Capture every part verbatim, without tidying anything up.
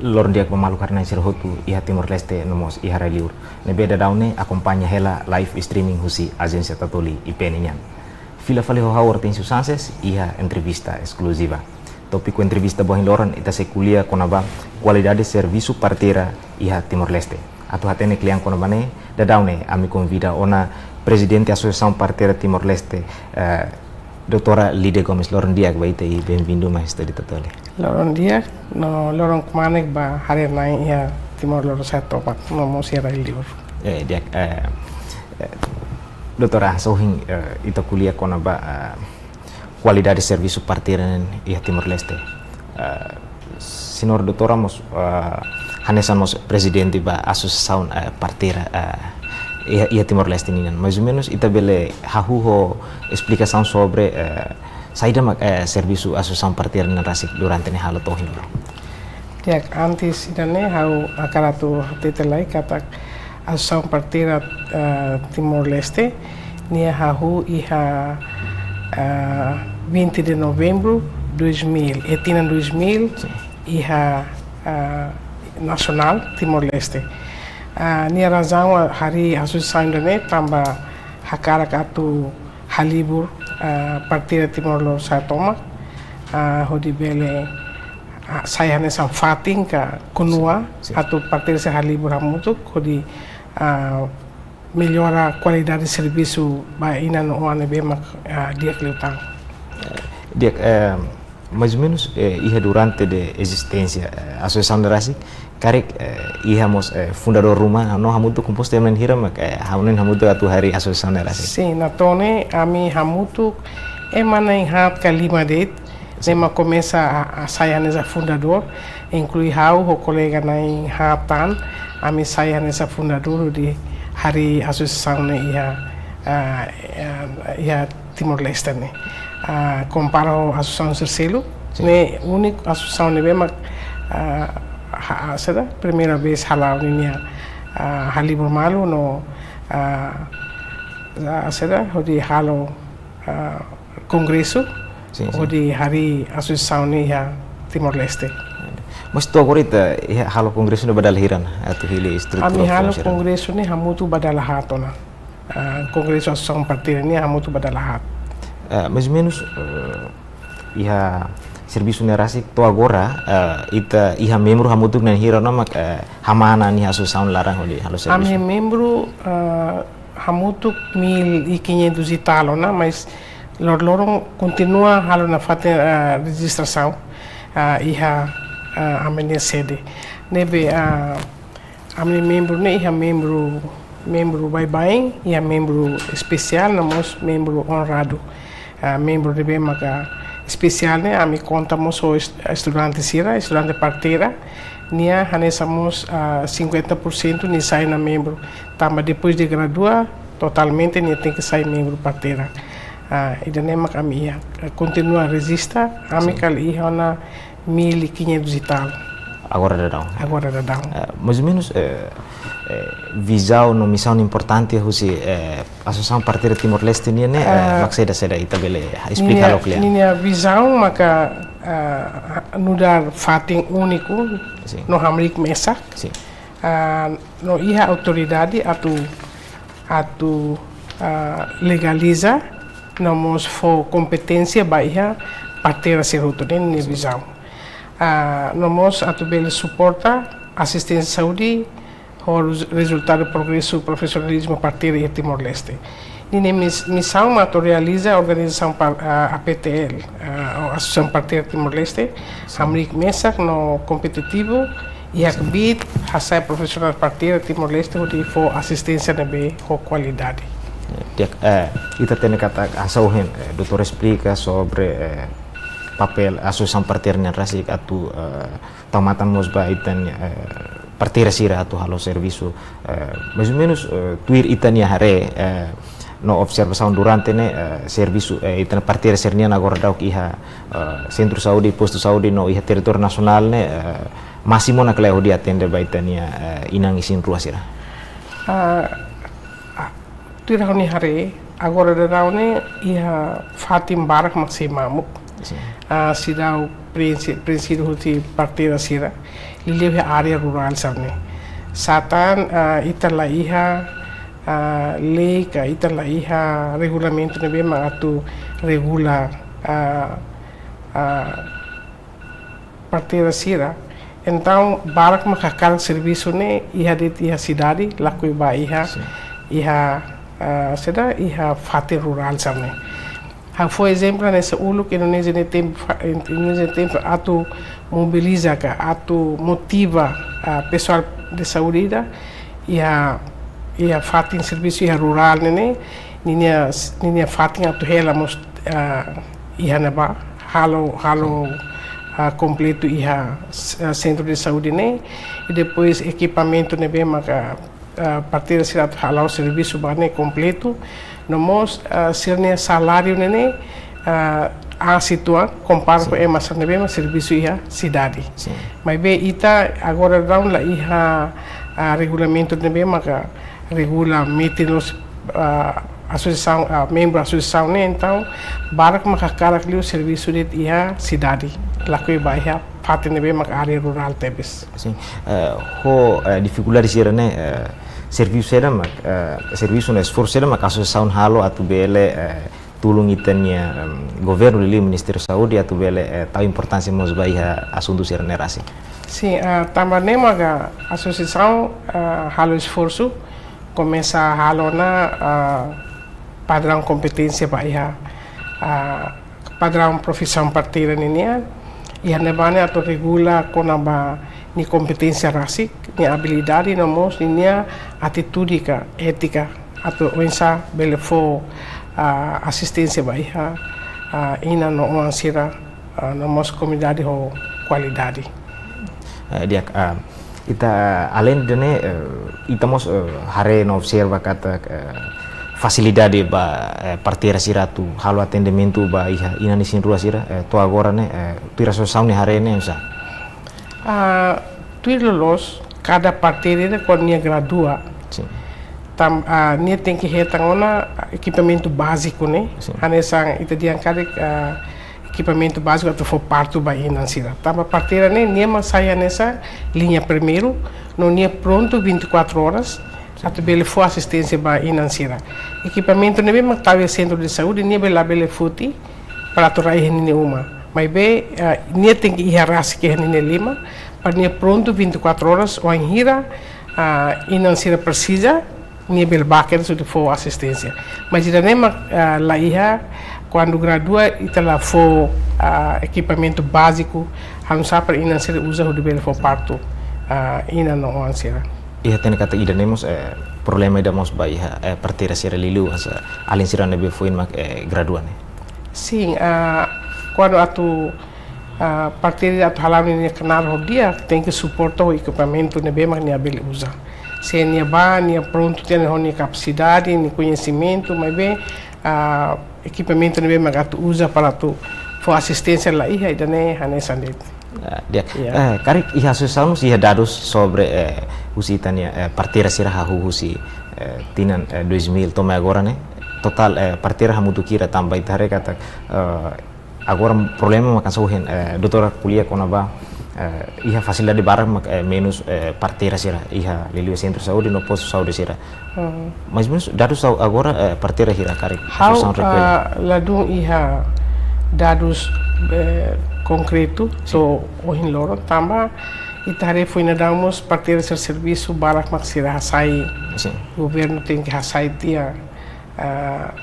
Loron di'ak ba maluk rona-na'in sira hotu iha Timor-Leste no mós iha rai-liur ne'ebé daudaun ne'e akompaña hela live streaming husi Ajénsia Tatoli I P N nian. Fila fali ho ha'u Hortensio Sanches iha entrevista eskluziva. Tópiku entrevista ba ohin loron ita sei ko'alia kona-ba kualidade servisu parteira iha Timor-Leste. Atu hatene kle'an kona-ba ne'e, daudaun ne'e ami konvida ona Prezidente Asosiasaun Parteira Timor-Leste, eh, Doutora Lídia Gomes. Loron di'ak ba ita i bem-vindu mai estúdiu Tatoli. Loron di'ak, no loron kmanek ba haree-na'in iha Timor Lorosa'e tomak, no mós iha rai-liur. Eh, di'ak, eh, eh, Doutora, hanesan ohin, eh, ita ko'alia kona-ba, eh, kualidade servisu parteira nian iha Timor-Leste. Eh, Señór Doutora mós, eh, hanesan mós prezidente ba asosiasaun, eh, parteira, eh, iha, iha Timor-Leste nian. Mais ou menus ita bele hahú ho esplikasaun sobre, eh, saida mak, eh, servisu asosiasaun parteira nian rasik durante ne'e halo to'o ohin loron. Di'ak, antes ida-ne'e ha'u hakarak atu hatete lai katak Asosiasaun Parteira, eh, Timor-Leste nia hahú iha, eh, vinte de novembro dois mil, eh, tinan dois mil, sin, iha, eh, nasionál Timor-Leste. Eh, nia razaun harii asosiasaun ida-ne'e tanba hakarak atu halibur, eh, parteira Timor Lorosa'e tomak, eh, hodi bele, ah, sai hanesan fatin ka konua, sin, atu parteira sira halibur hamutuk hodi, ah, mellora kualidade servisu ba inan no oan ne'ebé mak, ah, di'ak liután. Di'ak, eh, mais ou menus, eh, iha durante de ezisténsia, eh, asosiasaun ne'e rasik, karik, eh, iha mós, eh, fundadór ruma, no hamutuk kompostu ema na'in hira mak, eh, ha'u hanoin hamutuk atu harii asosiasaun ne'e rasik. Sin, na to'o ne'e ami hamutuk ema na'in haat ka lima de'it, sin, ne'e mak komesa a, a sai hanesan fundadór, inklui ha'u ho kolega na'in haat tan, ami sai hanesan fundadór hodi harii asosiasaun ne'e iha, ah, eh, iha Timor-Leste ne'e. Ah, kompara ho asosiasaun sira seluk, sin, ne'e úniku asosiasaun ne'ebé mak, ah, ha, ha, saida, primeira vez hala'o ninia, ah, halibur malu no, ah, ah, saida, hodi halo, ah, kongresu, sin, sin, hodi harii asosiasaun ne'e iha Timor-Leste. Mas to'o agora ita, eh, halo kongresu ne'e ba dala hira ona, atu hili estrutura. Ami halo funsionál kongresu ne'e hamutuk ba dala haat ona. Ah, kongresu asosiasaun parteira nian hamutuk ba dala haat. Eh, mais ou menus, eh, iha servisu ne'e rasik to'o agora, eh, ita iha membru hamutuk na'in hira ona mak, eh, hamana ninia asosiasaun laran hodi halo servisu? Ami membru, eh, hamutuk mil e quinhentos e tal ona, mas lor-, loron kontinua halo nafatin, eh, rejistrasaun, eh, iha, eh, ami-nia sede. Ne'ebé, eh, ami membru ne'e iha membru, membru baibain, iha membru espesiál, no mós membru onradu. Ah, membru ne'ebé maka espesiál ne'e, ami konta mós ho est-, estudante sira, estudante parteira, nia hanesan mós, ah, cinquenta por cento nia sai ona membru. Tanba depois de gradua, totalmente nia tenke sai membru parteira. Ah, ida-ne'e mak ami iha, eh, kontinua rejista, ami, sin, kala iha ona mil e quinhentos e tal. Agora daudaun. Agora daudaun. Eh, mais ou menus, eh, eh, vizaun no misaun importante husi, eh, Asosiasaun Parteira Timor-Leste nian ne'e, eh, ah, mak saida, saida ita bele esplika ninia, halo kle'an. Ninia vizaun maka, ah, nu'udar fatin úniku, sin, no hamriik mesak. Sin. Ah, no iha autoridade atu, atu, ah, legaliza, no mós fó kompeténsia ba iha parteira sira hotu, ne'e ninia, sin, vizaun. Ah, no mós atu bele suporta asisténsia saúde, ho rez-, rezultadu progresu profisionalizmu parteira iha Timor-Leste. Ninia mis-, misaun mak atu realiza organizasaun par-, ah, A P T L, ah, ou Asosiasaun Parteira Timor-Leste, sin, hamriik mesak no kompetitivu, iha, sin, kbiit, hasa'e profisionál parteira Timor-Leste hodi fó asisténsia ne'ebé ho kualidade. Di'ak, eh, ita hatene katak hanesan ohin, eh, doutora esplika sobre, eh, papél Asosiasaun Parteira nian rasik atu, eh, tau matan mós ba ita-nia, eh, parteira sira atu halo servisu, eh, mais ou menus, eh, tuir ita-nia haree, eh, no observasaun durante ne'e, eh, servisu, eh, ita-nia parteira sira-nian agora daudauk iha, eh, sentru saúde, postu saúde no iha territóriu nasionál ne'e, eh, másimu ona ka lae hodi atende ba ita-nia, eh, inan isin-rua sira? Ah, ah, tuir ha'u-nia haree, agora daudaun ne'e iha fatin barak mak sei mamuk. Sin. Ah, seidauk preenxe, preenxidu husi parteira sira. liuliu iha área rurál sira-ne'e. Satán, ah, ita la iha, ah, lei ka ita la iha regulamentu ne'ebé mak atu regula, ah, ah, parteira sira. Entaun, barak mak hakarak servisu ne'e iha de'it iha sidade, lakohi ba iha, Sin. iha, ah, saida, iha fatin rurál sira-ne'e. Ha'u fó ezemplu hanesan uluk Indonézia nia tempu fa-, Indonézia nia tempu atu mobiliza ka, atu motiva, ah, pesoál de saúde ida, iha, iha fatin servisu iha rurál ne'e, ninia, ninia fatin atu hela mós, ah, iha ne'ebá, halo, halo, ah, kompletu iha, ah, sentru de saúde ne'e, i depois ekipamentu ne'ebé maka, ah, parteira sira atu hala'o servisu ba ne'e kompletu, no mós, ah, sira-nia saláriu ne'e, ah, aas uitoan, kompara ho Sin. ema sira ne'ebé mak servisu iha sidade. Sin. Maibé ita agora daudaun la iha, ah, regulamentu ne'ebé maka regula metin loos, ah, asosiasaun, ah, membru asosiasaun ne'e, entaun, barak mak hakarak liu servisu de'it iha sidade, lakohi ba iha fatin ne'ebé mak área rurál tebes. Sin, eh, ho, eh, difikuldade sira-ne'e, eh, servisu saida mak, eh, servisu no esforsu saida mak asosiasaun halo atu bele, eh, tulun ita-nia, em, governu liuliu Ministériu Saúde atu bele, eh, tau importánsia mós ba iha asuntu sira-ne'e rasik. Sin, ah, tanba ne'e maka asosiasaun, ah, halo esforsu, komesa halo ona, ah, padraun kompeténsia ba iha, ah, padraun profisaun parteira ninian, iha ne'ebá ne'e atu regula kona-ba nia kompeténsia rasik, nia abilidade no mós ninia atitude ka étika atu oinsá bele fó, ah, asisténsia ba iha, ah, inan no oan sira, ah, no mós komunidade ho kualidade. Eh, di'ak, ah, ita, aleinde ne'e, eh, ita mós, eh, haree no observa katak, eh, fasilidade ba, eh, parteira sira atu halo atendimentu ba iha inan isin-rua sira, eh, to'o agora ne'e, eh, tuir asosiasaun nia haree ne'e oinsá? Ah, tuir loloos, kada parteira ida ho nia gradua. Sin. Tam-, ah, nia tenke hetan ona ekipamentu báziku ne'e. Sin. Hanesan ita dehan karik, ah, ekipamentu báziku atu fó partu ba inan sira. Tanba parteira ne'e, nia mak sai hanesan liña primeiru, no nia prontu vinte e quatro horas, atu bele fó asisténsia ba inan sira. Ekipamentu ne'ebé mak tau iha sentru de saúde, nia bele labele foti para atu rai iha ninia uma. Maibé, ah, nia tenke iha rasik iha ninia liman, para nia prontu vinte e quatro horas, wainhira, ah, inan sira presiza, nia bele bá kedas hodi fó asisténsia. Mas ida-ne'e mak, ah, la iha, kuandu gradua ita la fó, ah, ekipamentu báziku, halo nu'usá para inan sira uza hodi bele fó partu, ah, inan no oan sira. Ita hatene katak ida-ne'e mós, eh, problema ida mós ba iha, eh, parteira sira liuliu, hanesan alin sira ne'ebé foin mak, eh, gradua ne'e. Sin, ah, kuandu atu, ah, parteira atu hala'o ninia knaar ho di'ak, tenke suporta ho ekipamentu ne'ebé mak nia bele uza. Se nia bá, nia prontu tiha ona ho nia kapasidade, nia koñesimentu, maibé, ah, ekipamentu ne'ebé mak atu uza para atu fó asisténsia la iha, ida-ne'e hanesan de'it. Ah, di'ak. Ya. Eh, karik iha asosiasaun mós iha dadus sobre, eh, husi ita-nia, eh, parteira sira hahú husi, eh, tinan, eh, dois mil to'o mai agora ne'e. Totál, eh, parteira hamutuk hira tanba ita haree katak, eh, agora problema mak hanesan ohin, eh, doutora ko'alia kona-ba, eh, iha fasilidade barak mak, eh, menus, eh, parteira sira iha liuliu sentru saúde no postu saúde sira. Hmm. Mais menus dadus agora, eh, parteira hira karik Ha'u, asosiasaun rekolla? Ah, ladún iha dadus, eh, konkretu, Sin. to'o ohin loron, tanba ita haree foin daudaun mós parteira sira servisu barak mak sira hasai. Sin. Governu tenke hasai tiha, ah,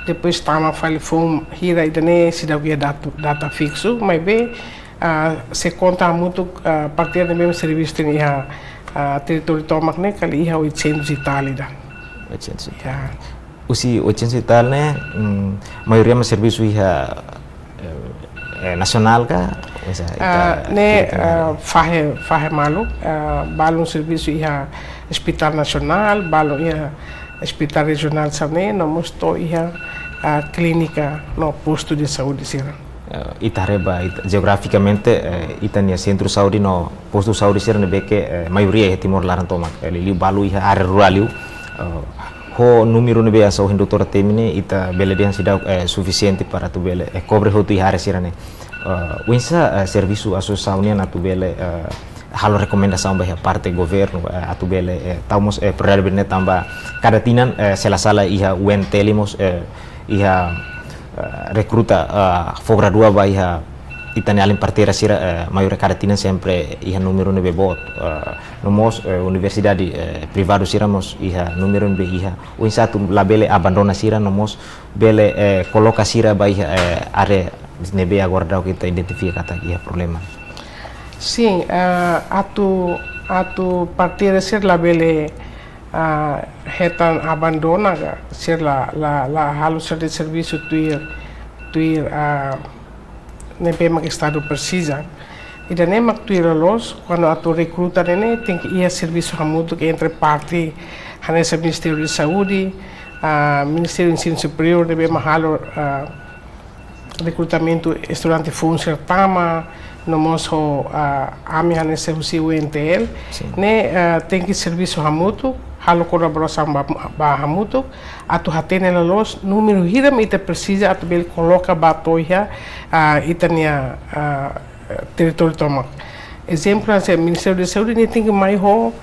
depois tama fali foun hira ida-ne'e seidauk iha datu-, data fiksu, maibé, ah, se konta hamutuk, ah, parteira ne'ebé servisu tiha ona iha, ah, territóriu tomak ne'e kala iha oitocentos e tal ida. Oitocentos e tal. Ya. Husi oitocentos e tal ne'e, mm, maioria mak servisu iha, eh, eh, nasionál ka? Oinsá, ita Ah, ne'e, kira-kira. ah, fahe, fahe malu, ah, balun servisu iha Hospital Nasionál, balun iha Hospital Rejionál sira-ne'e, no mós to'o iha, ah, klínika no postu de saúde sira. Eh, ita haree ba, ita, jeografikamente, eh, ita-nia sentru saúde no postu saúde sira ne'ebé ke, eh, maioria iha Timor laran tomak, eh, liuliu balu iha área rurál liu. Eh, ho númeru ne'ebé hanesan ohin doutora temi ne'e, ita bele dehan seidauk, eh, sufisiente para atu bele, eh, kobre hotu iha área sira-ne'e. Eh, oinsá, eh, servisu asosiasaun nian atu bele, eh, halo rekomendasaun ba iha parte governu, eh, atu bele, eh, tau mós, eh, prioridade ne'e tanba kada tinan, eh, se la sala iha U N T L mós, eh, iha, eh, rekruta, eh, fó gradua ba iha ita-nia alin parteira sira, eh, maioria kada tinan sempre iha númeru ne'ebé boot, eh, no mós, eh, universidade, eh, privadu sira mós iha númeru ne'ebé iha. Oinsá atu labele abandona sira no mós bele, eh, koloka sira ba iha, eh, área ne'ebé agora daudaun ita identifika katak iha problema. Sin, ah, atu, atu parteira sira labele, ah, hetan abandona ka, sira la, la, la halo sira-nia servisu tuir, tuir, ah, ne'ebé mak Estadu presiza. Ida-ne'e mak tuir loloos, kuandu atu rekruta ne'e, ne'e tenke iha servisu hamutuk entre parte hanesan Ministériu Saúde, ah, Ministériu Ensinu Superiór, ne'ebé mak halo, ah, rekrutamentu estudante foun sira tama, no mós ho, ah, ami hanesan husi U N T L. Sin. Ne'e, ah, tenke servisu hamutuk, halo kolaborasaun ba, ba hamutuk, atu hatene loloos númeru hira mak ita presiza atu bele koloka ba to'o iha, ah, ita-nia, ah, territóriu tomak. Ezemplu, hanesan Ministériu Saúde, nia tenke mai ho,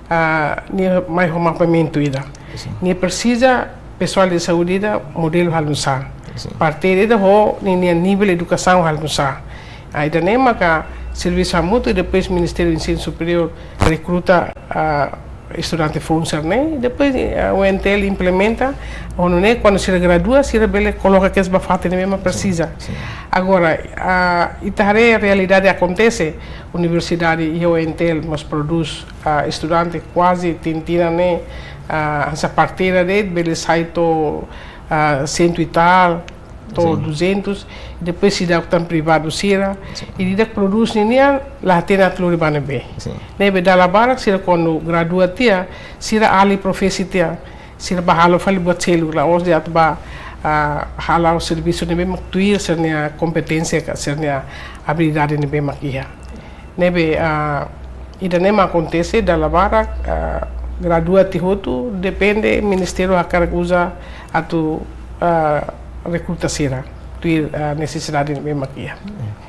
ah, nia mai ho mapeamentu ida. Sin. Nia presiza pesoál saúde ida modelu halo nu'usá. Sin. Parteira ida ho ninia nivel edukasaun halo nu'usá. Ah, ida-ne'e maka servisu hamutuk, depois Ministériu Ensinu Superiór rekruta, ah, estudante foun sira-ne'e, depois, ah, U N T L implementa, ho nune'e kuandu sira gradua, sira bele koloka kedas ba fatin ne'ebé mak presiza. Sin. Agora, ah, ita haree realidade akontese, universidade iha U N T L mós prodús, ah, estudante kuaze tinan-tinan ne'e, ah, hanesan parteira de'it bele sai to'o, ah, sentu e tal, to'o Sin. duzentus, depois seidauk tan privadu sira, Sin. ida-idak prodús ninian la hatene atu lori ba ne'ebé. Sin. Ne'ebé dala barak sira kuandu gradua tiha, sira alih profesi tiha, sira bá halo fali buat seluk, la'ós de'it atu bá, ah, hala'o servisu ne'ebé mak tuir sira-nia kompeténsia ka sira-nia abilidade ne'ebé mak iha. Ne'ebé, ah, ida-ne'e mak akontese dala barak, ah, gradua tiha hotu, depende ministériu hakarak uza atu, ah, rekruta sira tuir, ah, nesesidade ne'ebé mak iha.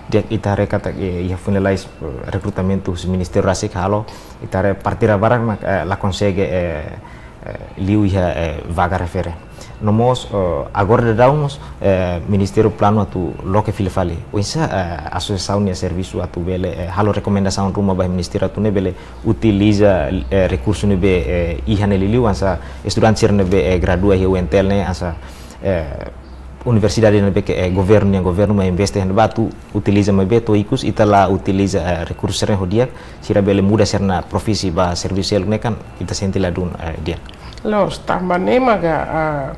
Di'ak, ita haree katak, eh, iha fun lalais, eh, rekrutamentu husi ministériu rasik halo, ita haree parteira barak mak, eh, la konsege, eh, eh, liu iha, eh, vaga refere. No mós, eh, agora daudaun mós, eh, ministériu planu atu loke fila fali. Oinsá, eh, asosiasaun nia servisu atu bele, eh, halo rekomendasaun ruma ba ministériu atu nune'e bele utiliza, eh, rekursu ne'ebé, eh, iha ne'e liuliu hanesan estudante sira ne'ebé, eh, gradua iha U N T L ne'e hanesan, eh, universidade ne'ebé ke, eh, governu nian, governu mak investe iha ne'ebá atu utiliza maibé to'o ikus ita la utiliza, eh, rekursu sira-ne'e ho di'ak, sira bele muda sira-nia profesi ba servisu seluk ne'e kan ita sente ladún, eh, di'ak. Loos, tanba ne'e maka, ah,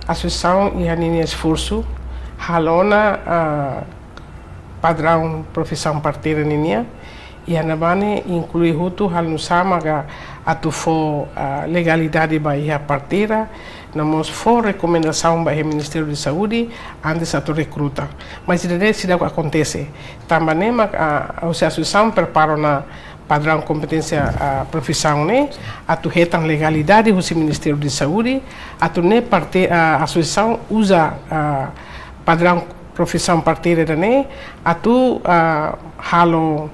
asosiasaun iha ninia esforsu halo ona, ah, padraun profisaun parteira ninian, iha ne'ebá ne'e inklui hotu halo nu'usá maka atu fó, ah, legalidade ba iha parteira, no mós fó rekomendasaun ba iha Ministériu Saúde antes atu rekruta. Mas ida-ne'e seidauk akontese. Tanba ne'e mak, ah, husi asosiasaun prepara ona padraun kompeténsia, ah, profisaun ne'e, atu hetan legalidade husi Ministériu Saúde, atu nune'e parte, ah, asosiasaun uza, ah, padraun profisaun parteira ida-ne'e, atu, ah, halo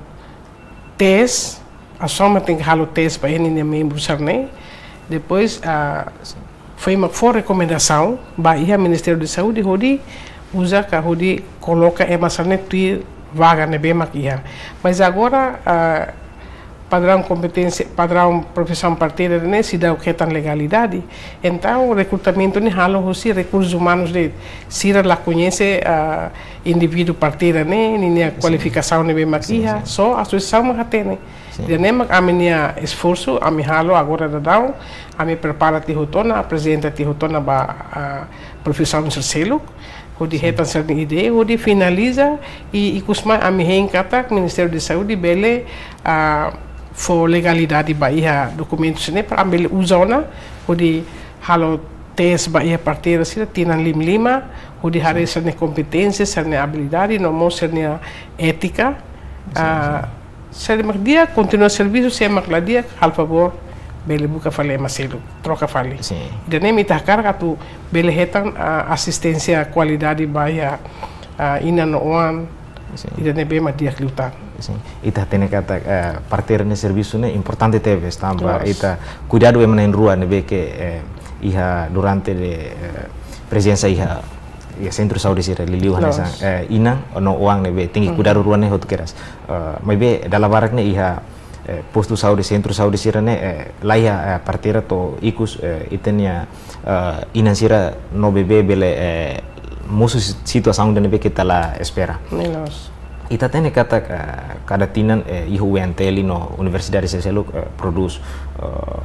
tes, asosiasaun tenke halo tes ba iha ninia membru sira-ne'e. Depois, ah, foin mak fó rekomendasaun ba iha Ministériu Saúde hodi uza ka hodi koloka ema sira-ne'e tuir vaga ne'ebé mak iha. Mas agora, ah, padraun kompeténsia, padraun profisaun parteira ne'e seidauk hetan legalidade. Entaun, rekrutamentu ne'e halo husi rekursus umanus de'it, sira la koñese, ah, indivíduu parteira ne'e, ninia Sin. kualifikasaun ne'ebé mak Sin, iha, sin. só asosiasaun mak hatene. Sin. Ida-ne'e mak ami-nia esforsu, ami halo agora daudaun, ami prepara tiha hotu ona, aprezenta tiha hotu ona ba, ah, profisaun sira seluk, hodi Sin. hetan sira-nia ideia, hodi finaliza, i, i ikus mai ami hein katak Ministériu Saúde bele, ah, fó legalidade ba iha dokumentu sira-ne'e, para ami bele uza ona, hodi halo tes ba iha parteira sira tinan lima-lima, hodi haree Sin. sira-nia kompeténsia, sira-nia abilidade, no mós sira-nia étika. Sin, Ah, sin. se mak di'ak kontinua servisu, se mak la di'ak, halo favór, bele buka fali ema seluk, troka fali. Sin. Ida-ne'e mak ita hakarak atu bele hetan, ah, asisténsia kualidade ba iha, ah, inan no oan, Sin. ida-ne'ebé mak di'ak liután. Sin, ita hatene katak, eh, parteira nia servisu ne'e importante tebes tanba ita kuidadu ema na'in-rua ne'ebé ke, eh, iha durante de, eh, prezensa iha, iha sentru saúde sira, liuliu hanesan, eh, inan no oan ne'ebé tenke kuidadu rua ne'e hotu kedas. Eh, maibé dala barak ne'e iha, eh, postu saúde, sentru saúde sira ne'e, eh, laiha, eh, parteira to'o ikus, eh, ita-nia, eh, inan sira no bebé bele, eh, mosu si-, situasaun ida ne'ebé ke ita la espera. Ita hatene katak, eh, kada tinan, eh, iha U N T L no universidade seluk, eh, prodús, eh,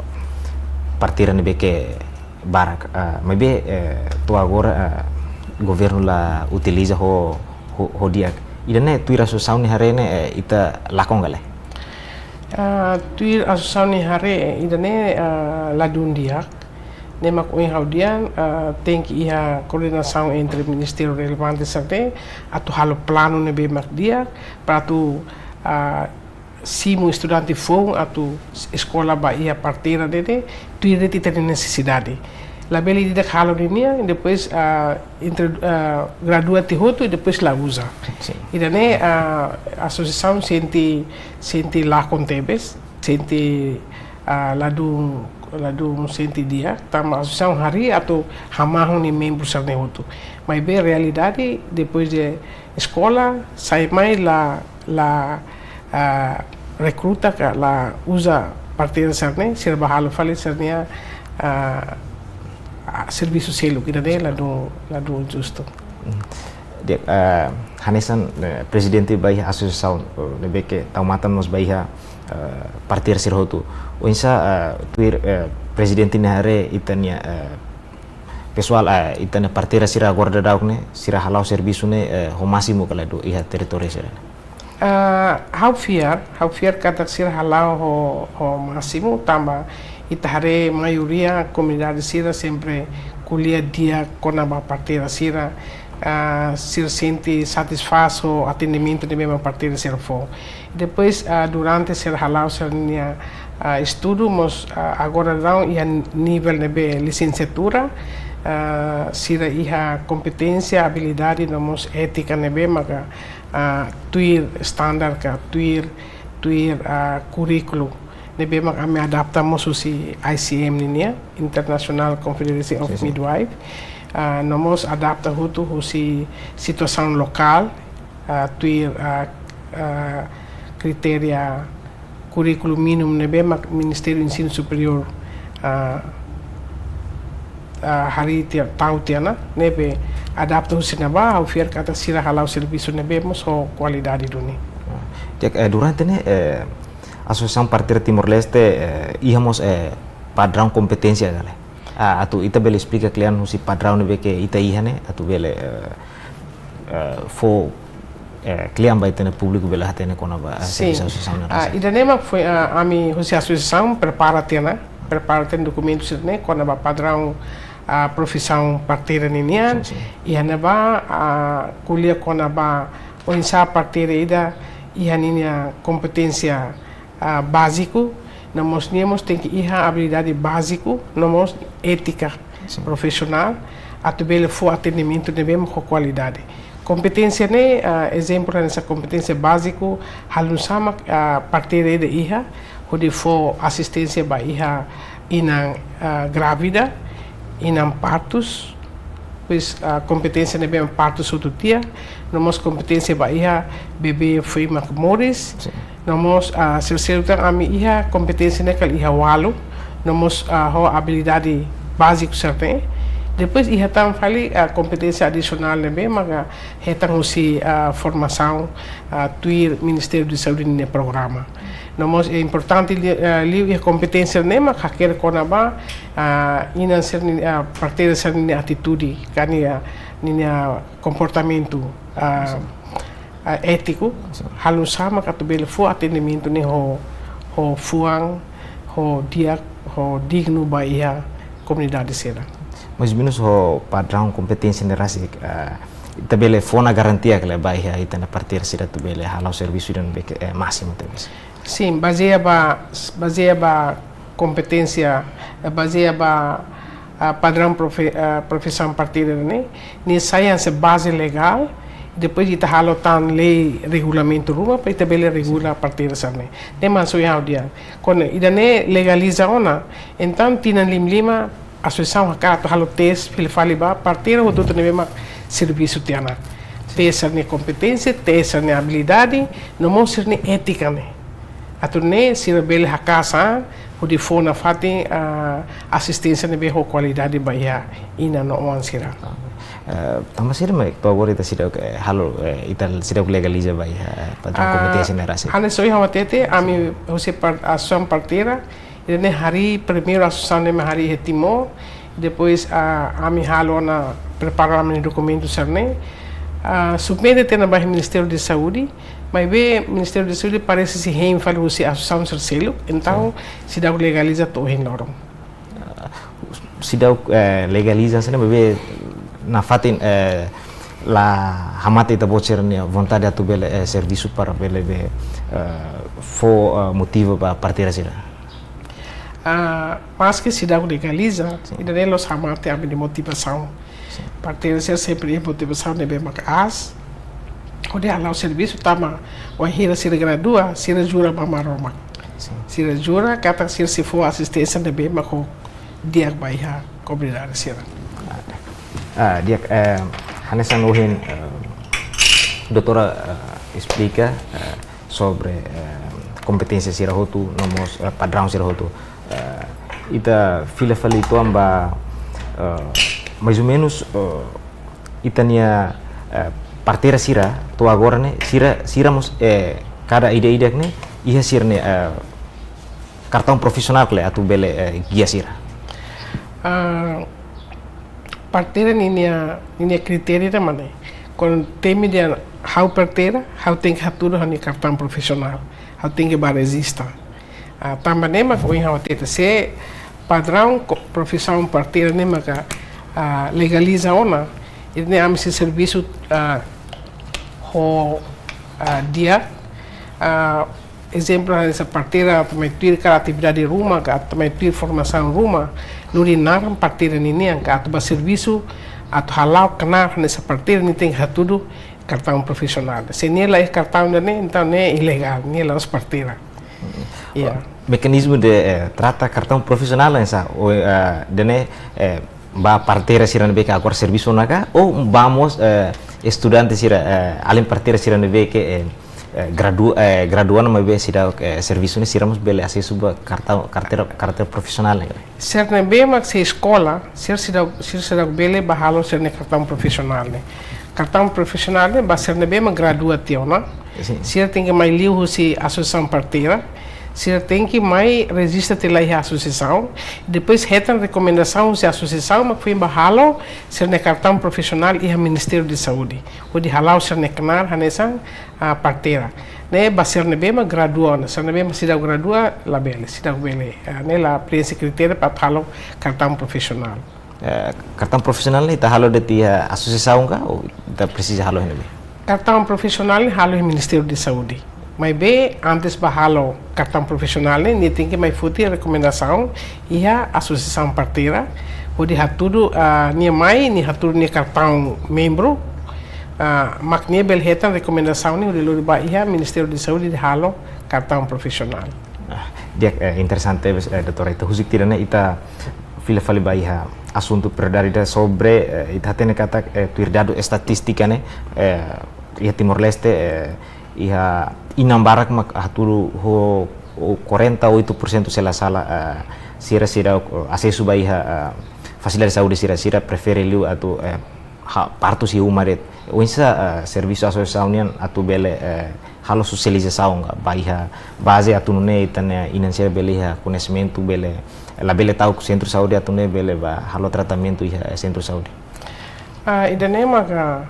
parteira ne'ebé ke barak. Eh, maibé, eh, to'o agora, eh, governu la utiliza ho, ho, ho di'ak. Ida-ne'e tuir asosiasaun nia haree ne'e, eh, ita lakon ka lae? Ah, tuir asosiasaun nia haree, ida-ne'e, ah, ladún di'ak. Ne'e mak ohin ha'u dehan, ah, tenke iha koordenasaun entre ministériu relevante sira-ne'e, atu halo planu ne'ebé mak di'ak, para atu, ah, simu estudante foun atu eskola ba iha parteira ne'e, tuir de'it ita-nia nesesidade. Labele ida-idak halo ninian, depois, ah, entre, ah, gradua tiha hotu, depois la uza. Sin. Ida-ne'e, ah, asosiasaun sente, sente lakon tebes, sente, ah, ladún, ladún sente di'ak, tanba asosiasaun harii atu hamahon nia membru sira-ne'e hotu. Maibé realidade, depois de eskola, sai mai la, la, ah, rekruta ka la uza parteira sira-ne'e, sira bá halo fali sira-nia, ah, ah, servisu seluk, ida-ne'e ladún, ladún justu. Hmm. Di'ak, eh, hanesan, eh, prezidente ba iha asosiasaun, eh, ne'ebé ke tau matan mós ba iha, eh, parteira sira hotu. Oinsá, eh, tuir, eh, prezidente nia haree ita-nia, eh, pesoál, eh, ita-nia parteira sira agora daudaun ne'e, sira hala'o servisu ne'e, eh, ho másimu ka lae iha territóriu sira? Ah, ha'u fiar, ha'u fiar katak sira hala'o ho, ho másimu, tanba ita haree maioria komunidade sira sempre ko'alia di'ak kona-ba parteira sira, ah, sira sente satisfás ho atendimentu ne'ebé mak parteira sira fó. Depois, ah, durante sira hala'o sira-nia, ah, estudu, mós, ah, agora daudaun iha nivel ne'ebé lisensiatura, ah, sira iha kompeténsia, abilidade, no mós étika ne'ebé maka, ah, tuir standar ka, tuir, tuir, ah, kurríkulu ne'ebé mak ami adapta mós husi I C M nian, International Confederation of Midwife. Ah, no mós adapta hotu husi situasaun lokál, ah, tuir, ah, ah, kritéria kurríkulu mínimu ne'ebé mak Ministériu Ensinu Superiór, ah, ah, harii tiha, tau tiha ona, ne'ebé adapta husi ne'ebá, ha'u fiar katak sira hala'o servisu ne'ebé mós ho kualidade duni. Di'ak, eh, durante ne'e, eh, Asosiasaun Parteira Timor-Leste, eh, iha mós, eh, padraun kompeténsia ka lae? Ah, atu ita bele esplika kle'an husi padraun ne'ebé ke ita iha ne'e, atu bele, eh, eh, fó, eh, kle'an ba ita-nia públiku bele hatene kona-ba, eh, sin, servisu asosiasaun ne'e. Ah, ida-ne'e mak foin, ah, ami husi asosiasaun prepara tiha ona, prepara tiha ona dokumentu sira-ne'e kona-ba padraun, ah, profisaun parteira ninian. Sin, sin. Iha ne'ebá, ah, ko'alia kona-ba oinsá parteira ida iha ninia kompeténsia, ah, báziku, no mós nia mós tenke iha abilidade báziku, no mós étika, sin, profisionál, atu bele fó atendimentu ne'ebé mak ho kualidade. Kompeténsia ne'e, ah, ezemplu hanesan kompeténsia báziku, halo nu'usá mak, ah, parteira ida iha, hodi fó asisténsia ba iha inan, ah, grávida, inan partus, depois, ah, kompeténsia ne'ebé partus hotu tiha, no mós kompeténsia ba iha bebé foin mak moris, sin, no mós, ah, sira seluk tan ami iha kompeténsia ne'e kala iha ualu, no mós, ah, ho abilidade báziku sira-ne'e. Depois iha tan fali, ah, kompeténsia adisionál ne'ebé maka hetan husi, ah, formasaun, ah, tuir Ministériu Saúde nia programa. No mós importante li-, ah, liu iha kompeténsia ne'e mak hakerek kona-ba, ah, inan sira-nia, ah, parteira sira-nia atitude, ka nia, ah, ninia komportamentu, ah, sin, ah, étiku, sin, halo nu'usá mak atu bele fó atendimentu ne'e ho, ho fuan, ho di'ak, ho dignu ba iha komunidade sira. Mais ou menus ho padraun kompeténsia ne'e rasik, ah, ita bele fó ona garantia ka lae ba iha ita-nia parteira sira atu bele hala'o servisu ida ne'ebé ke, eh, másimu tebes? Sin, bazeia ba, bazeia ba kompeténsia, eh, bazeia ba, ah, padraun profi-, ah, profisaun parteira ne'e, nia sai hanesan baze legál, Depois ita halo tan lei regulamentu ruma para ita bele regula parteira sira-ne'e. Ne'e mak ohin ha'u dehan. Kuandu ida-ne'e legaliza ona, entaun tinan lima lima asosiasaun hakarak atu halo teste fila fali ba parteira hotu-hotu ne'ebé mak servisu tiha ona. Teste sira-nia kompeténsia, teste sira-nia abilidade, no mós sira-nia étika ne'e. Atu nune'e sira bele haka'as an, hodi fó nafatin, ah, asisténsia ne'ebé ho kualidade ba iha inan no oan sira. Eh, tanba sira mak to'o agora ita seidauk, eh, halo, eh, ita seidauk legaliza ba iha, eh, padraun Ah, kompeténsia ne'e rasik. Hanesan ohin ha'u hatete, ami husi par-, asosiasaun parteira, ida-ne'e harii primeiru asosiasaun ne'e mak harii iha Timor, depois, ah, ami halo ona prepara ami-nia dokumentu sira-ne'e, ah, submete tiha ona ba Ministériu Saúde, maibé Ministériu Saúde parese sei hein fali husi asosiasaun sira seluk, entaun Sin. seidauk legaliza to'o ohin loron. Ah, seidauk, eh, legaliza hanesan ne'e maibé nafatin, eh, la hamate ita-boot sira-nia vontade atu bele, eh, servisu para bele be, eh, fó, eh, motiva ba parteira sira. Ah, maske seidauk legaliza, Sin. ida-ne'e la'ós hamate ami-nia motivasaun. Sin. Parteira sira sempre iha motivasaun ne'ebé mak aas hodi hala'o servisu tanba wainhira sira gradua, sira jura ba Maromak. Sin. Sira jura katak sira sei fó asisténsia ne'ebé mak ho di'ak ba iha komunidade sira. Ah, di'ak, eh, hanesan ohin, eh, doutora, eh, esplika, eh, sobre, eh, kompeténsia sira hotu, no mós, eh, padraun sira hotu. Eh, ita fila fali uitoan ba, eh, mais ou menus, eh, ita-nia, eh, parteira sira, to'o agora ne'e, sira, sira mós, eh, kada ida-idak ne'e, iha sira-nia, eh, kartaun profisionál ka lae atu bele, eh, gia sira. Ah, parteira ninia, ninia kritéria ida mak ne'e. Kuandu temi dehan ha'u parteira, ha'u tenke hatudu ha'u-nia kartaun profisionál. Ha'u tenke bá rejista. Ah, tanba ne'e mak ohin ha'u hatete se padraun ko-, profisaun parteira ne'e maka, ah, legaliza ona. Ida-ne'e ami sei servisu, ah, ho, ah, di'ak, ah, ezemplu, hanesan parteira atu mai tuir ka atividade ruma, ka atu mai tuir formasaun ruma, lori naran parteira ninian, ka atu bá servisu, atu hala'o knaar hanesan parteira nia tenke hatudu kartaun profisionál. Se nia la iha kartaun ida-ne'e, entaun ne'e ilegál, nia la'ós parteira. Mm. Iya. Mekanizmu de, eh, trata kartaun profisionál hanesan, o, eh, ida-ne'e, eh, ba parteira sira ne'ebé ke agora servisu ona ka, ou ba mós, eh, estudante sira, eh, alin parteira sira ne'ebé ke, eh, eh, gradu-, eh, gradua ona maibé seidauk, eh, servisu ne'e sira mós bele asesu ba kartaun, karteira, karteira profisionál ne'e? Sira ne'ebé mak sei eskola, sira seidauk, sira seidauk bele bá halo sira-nia kartaun profisionál ne'e. Kartaun profisionál ne'e ba sira ne'ebé mak gradua tiha ona. Sin. Sira tenke mai liu husi asosiasaun parteira. Sira tenke mai rejista tiha lai iha asosiasaun. Depois hetan rekomendasaun husi asosiasaun mak foin bá halo sira-nia kartaun profisionál iha Ministériu Saúde. Hodi hala'o sira-nia knaar hanesan, ah, parteira. Ne'e ba sira ne'ebé mak gradua ona, sira ne'ebé mak seidauk gradua labele, seidauk bele. Ah, ne'e la preenxe kritéria para halo kartaun profisionál. Eh, kartaun profisionál ne'e ita halo de'it iha asosiasaun ka, ou ita presiza halo iha ne'ebé? Kartaun profisionál ne'e halo iha Ministériu Saúde. Maibé antes bá halo kartaun profisionál ne'e, nia tenke mai foti rekomendasaun iha asosiasaun parteira, hodi hatudu, ah, nia mai, nia hatudu nia kartaun membru, ah, mak nia bele hetan rekomendasaun ne'e hodi lori bá iha Ministériu Saúde hodi halo kartaun profisionál. Ah, di'ak, eh, interesante, eh, doutora, ita husik tiha ona, ita fila fali ba iha asuntu prioridade ida sobre, eh, ita hatene katak, eh, tuir dadu estatístika ne'e, eh, iha Timor-Leste, eh, iha inan barak mak hatudu ho, ho quarenta e oito por cento se la sala, eh, sira seidauk, eh, asesu ba iha, eh, fasilidade saúde sira, sira prefere liu atu, eh, ha-, partu iha uma de'it. Oinsá, eh, servisu asosiasaun nian atu bele, eh, halo sosializasaun ka ba iha baze atu nune'e ita-nia inan sira bele iha koñesimentu bele, labele ta'uk sentru saúde atu nune'e bele bá halo tratamentu iha sentru saúde. Ah, ida-ne'e maka,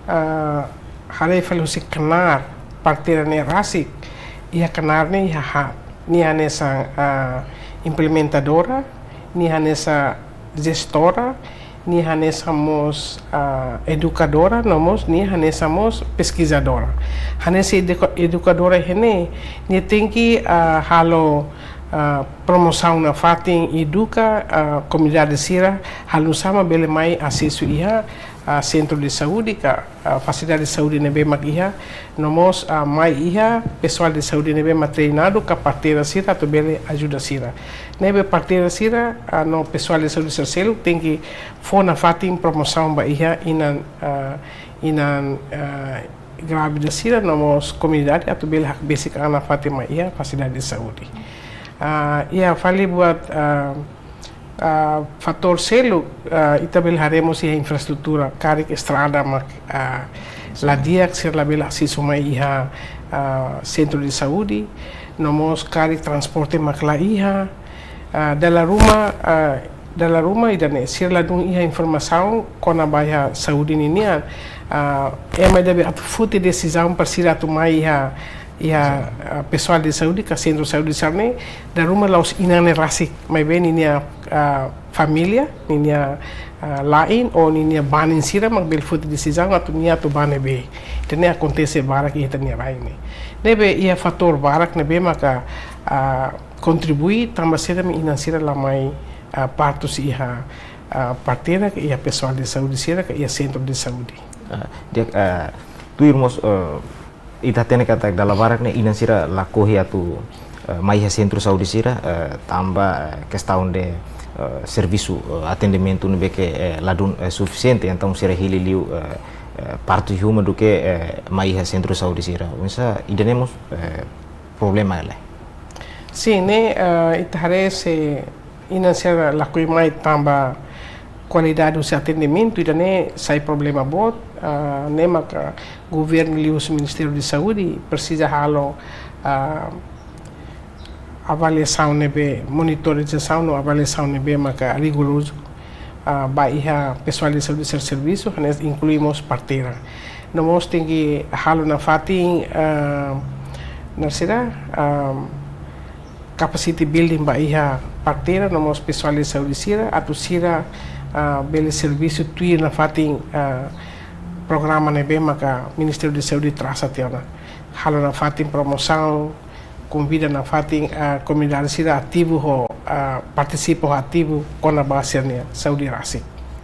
ah, haree fali husi knaar parteira ne'e rasik, iha knaar ne'e iha haat, nia hanesan, ah, implementadora, nia hanesan jestora, nia hanesan mós, ah, edukadora, no mós nia hanesan mós peskizadora. Hanesan eduka-, edukadora iha ne'e, nia tenke, ah, halo, ah, promosaun nafatin, eduka, ah, komunidade sira, halo nu'usá mak bele mai asesu iha, ah, sentru de saúde ka, ah, fasilidade de saúde ne'ebé mak iha, no mós, ah, mai iha pesoál de saúde ne'ebé mak treinadu ka parteira sira atu bele ajuda sira. Ne'ebé parteira sira, ah, no pesoál de saúde sira seluk tenke fó nafatin promosaun ba iha inan, ah, inan, ah, grávida sira no mós komunidade atu bele hakbesik an nafatin mai iha fasilidade de saúde. Ah, iha fali buat, ah, ah, fatór seluk, ah, ita bele haree mós iha infraestrutura, karik estrada mak, ah, la di'ak, sira labele asesu mai iha, ah, sentru de saúde, no mós karik transporte mak la iha, ah, dala ruma, ah, dala ruma ida-ne'e, sira ladún iha informasaun kona-ba iha saúde ninian, ah, ema ida be atu foti desizaun para sira atu mai iha, iha, ah, pesoál de saúde ka sentru saúde sira-ne'e, dala ruma la'ós inan ne'e rasik, maibé ninia, ah, família, ninia, ah, la'en, ou ninia banin sira mak bele foti desizaun atu nia atu bá ne'ebé. Ida-ne'e akontese barak iha ita-nia rai ne'e. Ne'ebé iha fatór barak ne'ebé maka, ah, kontribui tanba sira mak inan sira la mai, ah, partu husi iha, ah, parteira ka iha pesoál de saúde sira ka iha sentru de saúde. Ah, di'ak, ah, tuir mós, eh, ita hatene katak dala barak ne'e inan sira lakohi atu, eh, mai iha sentru saúde sira, eh, tanba, eh, kestaun de, eh, servisu, eh, atendimentu ne'ebé ke, eh, ladún, eh, sufisiente, entaun sira hili liu, eh, eh, partu iha uma duké, eh, mai iha sentru saúde sira. Oinsá ida-ne'e mós, eh, problema ka lae? Sin, ne'e, eh, ita haree se inan sira lakohi mai tanba kualidade husi atendimentu, ida-ne'e sai problema boot, ah, ne'e maka governu liuhusi Ministériu de Saúde presiza halo, ah, avaliasaun ne'ebé, monitorizasaun no avaliasaun ne'ebé maka rigorozu, ah, ba iha pesoál de saúde sira servisu, hanesan inklui mós parteira. No mós tenke halo nafatin, ah, naran saida, ah, capacity building ba iha parteira no mós pesoál de saúde sira, atu sira, ah, bele servisu tuir nafatin, ah, programa ne'ebé maka Ministériu de Saúde trasa tiha ona. Halo nafatin promosaun, konvida nafatin, ah, komunidade sira ativu ho, ah, partisipa ho ativu kona-ba sira-nia saúde rasik.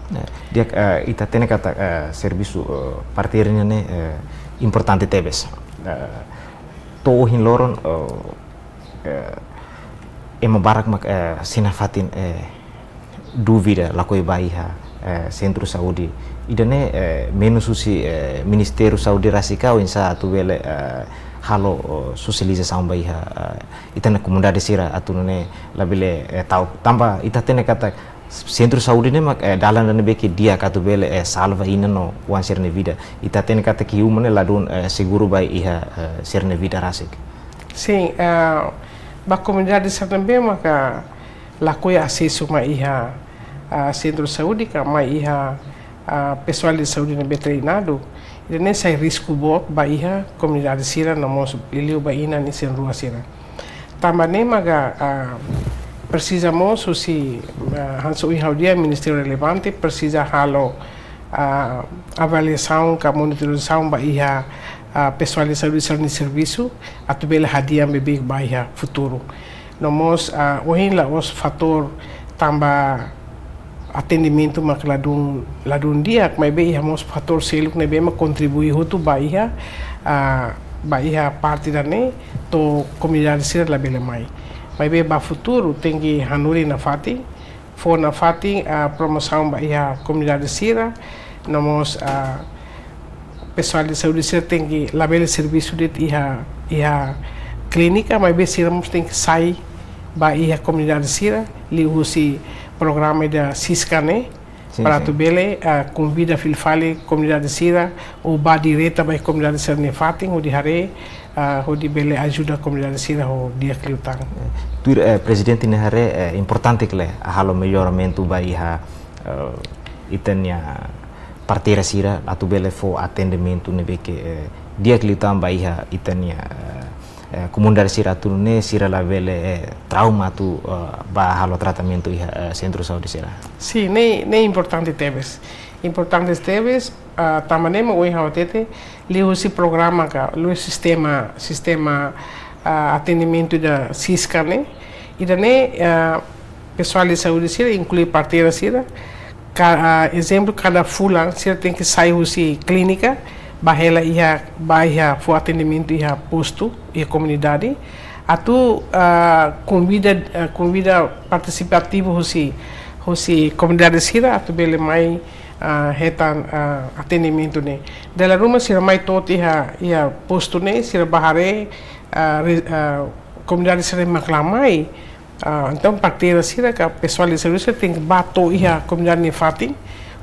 Ya, di'ak, eh, ita hatene katak, eh, servisu, eh, parteira nian ne'e, eh, importante tebes. Eh, to'o ohin loron, eh, eh, ema barak mak, eh, sei nafatin, eh, dúvida lakohi ba iha, eh, sentru saúde. Ida-ne'e, eh, menus husi, eh, Ministériu Saúde rasik ka oinsá atu bele, eh, halo, oh, sosializasaun ba iha, eh, ita-nia komunidade sira atu nune'e labele, eh, ta'uk. Tanba ita hatene katak sentru saúde ne'e mak, eh, dalan ida ne'ebé ke di'ak atu bele, eh, salva inan no oan sira-nia vida. Ita hatene katak iha uma ne'e ladún, eh, seguru ba iha, eh, sira-nia vida rasik. Sin, eh, ba komunidade sira ne'ebé maka lakohi asesu mai iha, ah, sentru saúde ka mai iha, ah, pesoál de saúde ne'ebé treinadu, ida-ne'e sai risku boot ba iha komunidade sira no mós liuliu ba inan isin-rua sira. Tanba ne'e maka, ah, presiza mós husi, ah, hanesan ohin ha'u dehan, ministériu relevante presiza halo, ah, avaliasaun ka monitorizasaun ba iha, ah, pesoál de saúde sira-nia servisu atu bele hadi'a beibeik ba iha futuru. No mós, ah, ohin la'ós fatór tanba atendimentu mak ladún, ladún di'ak, maibé iha mós fatór seluk ne'ebé mak kontribui hotu ba iha, ah, ba iha parte ida-ne'e to'o komunidade sira labele mai. Maibé ba futuru tenke hanorin nafatin, fó nafatin, ah, promosaun ba iha komunidade sira, no mós, ah, pesoál de saúde sira tenke labele servisu de'it iha, iha klínika, maibé sira mós tenke sai ba iha komunidade sira, liuhusi programa ida SISCA ne'e, sin, para sin, atu bele, ah, konvida fila fali komunidade sira, ou bá direta ba iha komunidade sira-nia fatin, hodi haree, ah, hodi bele ajuda komunidade sira ho di'ak liután. Tuir, eh, prezidente nia haree, eh, importante ka lae halo melloramentu ba iha, eh, ita-nia parteira sira atu bele fó atendimentu ne'ebé ke, eh, di'ak liután ba iha ita-nia, eh, eh, komunidade sira atu nune'e sira labele, eh, trauma atu, eh, bá halo tratamentu iha, eh, sentru saúde sira. Sin, ne'e, ne'e importante tebes. Importante tebes, ah, tanba ne'e mak ohin ha'u hatete, liuhusi programa ka, liuhusi sistema, sistema, ah, atendimentu ida SISCA ne'e. Ida-ne'e, ah, pesoál de saúde sira, inklui parteira sira, Ka-, ah, ezemplu, kada fulan sira tenke sai husi klínika, bá hela iha, bá iha fó atendimentu iha postu, iha komunidade. Atu, ah, konvida, ah, konvida partisipativu husi, husi komunidade sira atu bele mai, ah, hetan, ah, atendimentu ne'e. Dala ruma sira mai to'o iha, iha postu ne'e, sira bá haree, ah, re-, ah, komunidade sira mak la mai. Ah, entaun, parteira sira ka pesoál de saúde sira tenke bá to'o iha komunidade nia fatin,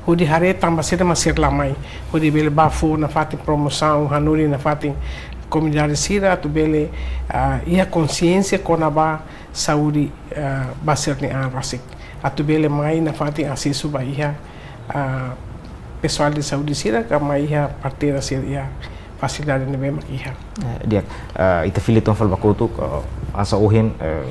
hodi haree tanba saida mak sira la mai, hodi bele bá fó nafatin promosaun, hanorin nafatin komunidade sira atu bele, ah, iha konsiénsia kona-ba saúde, ah, ba sira-nia an rasik. Atu bele mai nafatin asesu ba iha, ah, pesoál de saúde sira ka mai iha parteira sira iha fasilidade ne'ebé mak iha. Eh, di'ak, eh, ita fila tiha ona fali ba kotuk, eh, hanesan ohin, eh,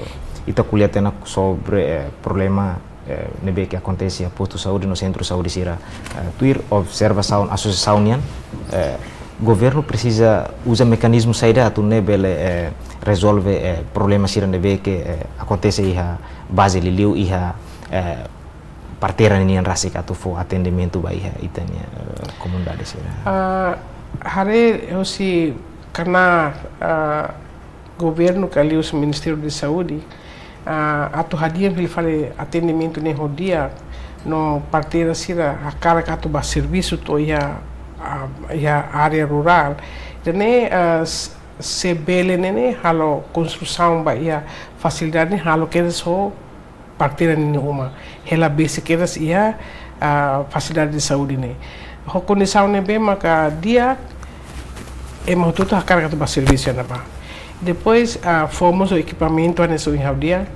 ita ko'alia tiha ona sobre, eh, problema, eh, ne'ebé ke akontese iha postu saúde no sentru saúde sira, eh, tuir observasaun asosiasaun nian, eh, governu presiza uza mekanizmu saida atu nune'e bele, eh, rezolve, eh, problema sira ne'ebé ke, eh, akontese iha baze liuliu iha, eh, parteira nian rasik atu fó atendimentu ba iha ita-nia, eh, komunidade sira. Ah, haree husi knaar, ah, governu ka liuhusi Ministériu Saúde, ah, atu hadi'a fila fali atendimentu ne'e ho di'ak, no parteira sira hakarak atu bá servisu to'o iha, ah, iha área rurál. Ida-ne'e, ah, s-, se bele ne'e ne'e halo konstrusaun ba iha fasilidade ne'e halo kedas ho parteira ninia uma. Hela besik kedas iha, ah, fasilidade saúde ne'e. Ho kondisaun ne'ebé maka di'ak, ema hotu-hotu hakarak atu bá servisu iha ne'ebá. Depois, ah, fó mós ekipamentu hanesan ohin ha'u dehan,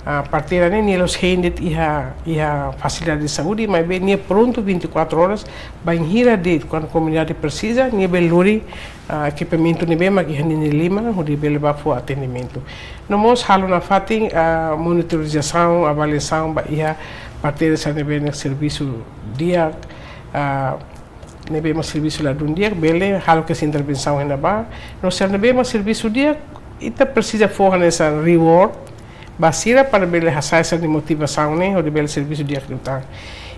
ah, parteira ne'e nia la'ós hein de'it iha, iha fasilidade saúde, maibé nia prontu vinte e quatro horas, bainhira de'it, kuandu komunidade presiza, nia bele lori, ah, ekipamentu ne'ebé mak iha ninia liman, hodi bele bá fó atendimentu. No mós halo nafatin, ah, monitorizasaun, avaliasaun ba iha parteira sira ne'ebé nia servisu di'ak, ah, ne'ebé mak servisu ladún di'ak, bele halo kedas intervensaun iha ne'ebá. No sira ne'ebé mak servisu di'ak, ita presiza fó hanesan reward ba sira para bele hasa'e sira-nia motivasaun ne'e, hodi bele servisu di'ak liután.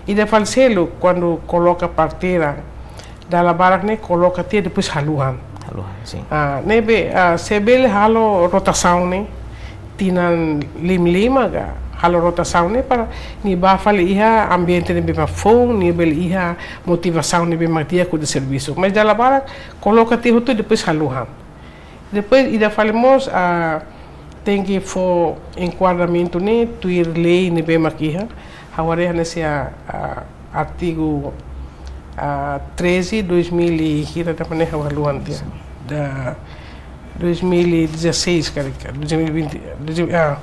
Ida fali seluk, kuandu koloka parteira, dala barak ne'e koloka tiha depois haluha. Haluha, sin. Ah, ne'ebé, ah, se bele halo rotasaun ne'e, tinan lima-lima ka, halo rotasaun ne'e para nia bá fali iha ambiente ne'ebé mak foun, nia bele iha motivasaun ne'ebé mak di'ak hodi servisu. Mas dala barak, koloka tiha hotu depois haluha. Depois, ida fali mós, ah, tenke fó enkuadramentu ne'e tuir lei ne'ebé mak iha. Ha'u haree hanesan, ah, artigu, ah, treze, dois mil e, hira da maneira ha'u haluha tiha. Da dois mil e dezasseis, karik, dois mil e vinte, dois mil, ah,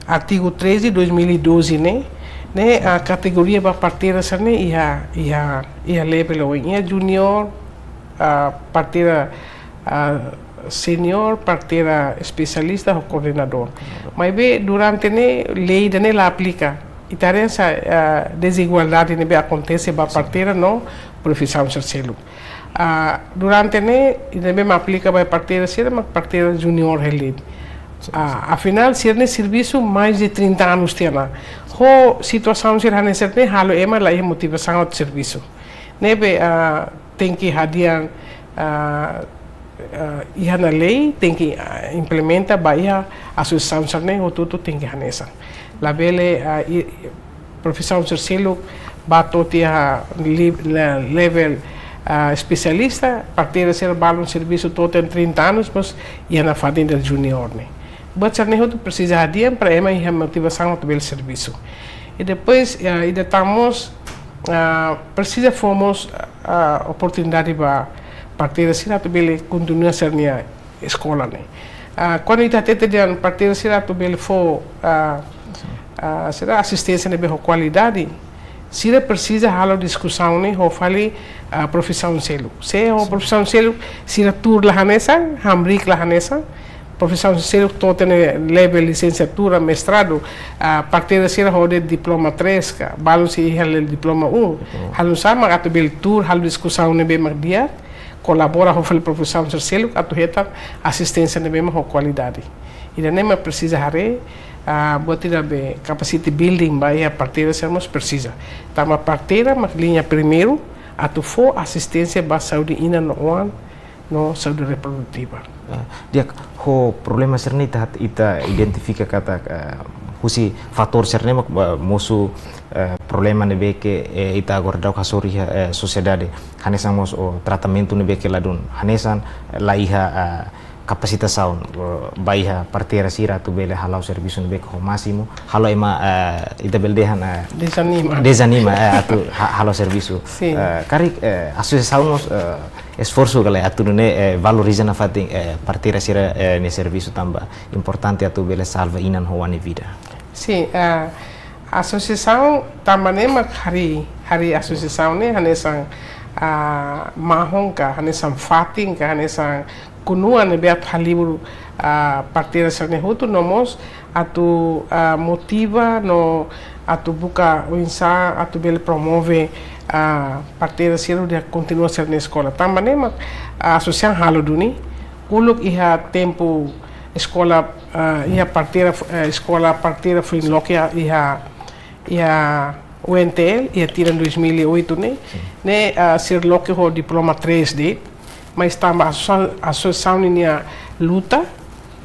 artigu treze, dois mil e doze ne'e, ne'e, ah, kategoria ba parteira sira ne'e iha, iha, iha level oin, iha junior, ah, parteira, ah, senior, parteira espesialista ho koordenadór. Maibé durante ne'e lei ida-ne'e la aplika. Ita haree hanesan, ah, dezigualdade ne'ebé akontese ba parteira no profisaun sira seluk. Ah, durante ne'e, ida-ne'ebé mak aplika ba parteira sira, mak parteira junior hela de'it. Ah, afinál, sira ne'e servisu mais de trinta anos tiha ona. Ho situasaun sira hanesan ne'e, halo ema la iha motivasaun atu servisu. Ne'ebé, ah, tenke hadi'a, ah, ah, iha ona lei, tenke, ah, implementa ba iha asosiasaun sira ne'e, hotu-hotu tenke hanesan. Labele, ah, i-, profisaun sira seluk bá to'o iha li-, la-, level, ah, espesialista, parteira sira balun servisu to'o iha trinta anos, mas iha nafatin ida junior ne'e. Buat sira ne'e hotu presiza hadi'a para ema iha motivasaun atu bele servisu. I depois, ah, ida tan mós, ah, presiza fó mós, ah, oportunidade ba parteira sira atu bele kontinua sira-nia eskola ne'e. Ah, kuandu ita hatete dehan parteira sira atu bele fó, ah, ah, sira asisténsia ne'ebé ho kualidade, sira presiza halo diskusaun ne'e ho fali, ah, profisaun seluk. Se ho profisaun seluk, sira tuur la hanesan, hamriik la hanesan, profisaun seluk to'o iha ne'e level lisensiatura, mestradu, ah, parteira sira ho de'it diploma três ka, balun sira iha de'it diploma um. Halo nu'usá mak atu bele tuur, halo diskusaun ne'ebé mak di'ak, kolabora ho fali profisaun sira seluk atu hetan asisténsia ne'ebé mak ho kualidade. Ida-ne'e mak presiza haree, ah, buat ida be capacity building ba iha parteira sira mós presiza. Tanba parteira mak liña primeiru atu fó asisténsia ba saúde inan no oan no saúde reprodutiva. Ah, di'ak, ho problema sira-ne'e ita, ita identifika katak, ah, husi fatór sira-ne'e mak, ah, mosu, ah, problema ne'ebé ke, eh, ita agora daudaun hasoru iha, eh, sosiedade. Hanesan mós, oh, tratamentu ne'ebé ke ladún. Hanesan, eh, la iha, ah, kapasitasaun, eh, ba iha parteira sira atu bele hala'o servisu ne'ebé ke ho másimu. Halo ema, eh, ita bele dehan, eh, dezanima. Dezanima, eh, atu ha-, hala'o servisu. Sin. Eh, karik, eh, asosiasaun mós, eh, esforsu kala atu nune'e, eh, valoriza nafatin, eh, parteira sira, eh, nia servisu tanba importante atu bele salva inan ho oan nia vida. Sin, ah, asosiasaun tanba ne'e mak harii, harii asosiasaun ne'e hanesan, ah, mahon ka, hanesan fatin ka, hanesan kunua ne'ebé atu halibur, ah, parteira sira-ne'e hotu no mós atu, ah, motiva no atu buka oinsá atu bele promove, ah, parteira sira hodi kontinua sira-nia eskola. Tanba ne'e mak, ah, asosiasaun halo duni, uluk iha tempu eskola, ah, iha parteira, eh, eskola parteira foin loke iha, iha U N T L, iha tinan dois mil e oito ne'e, ne'e, ah, sira loke ho diploma três de'it, mas tanba asosia-, asosiasaun ninia luta,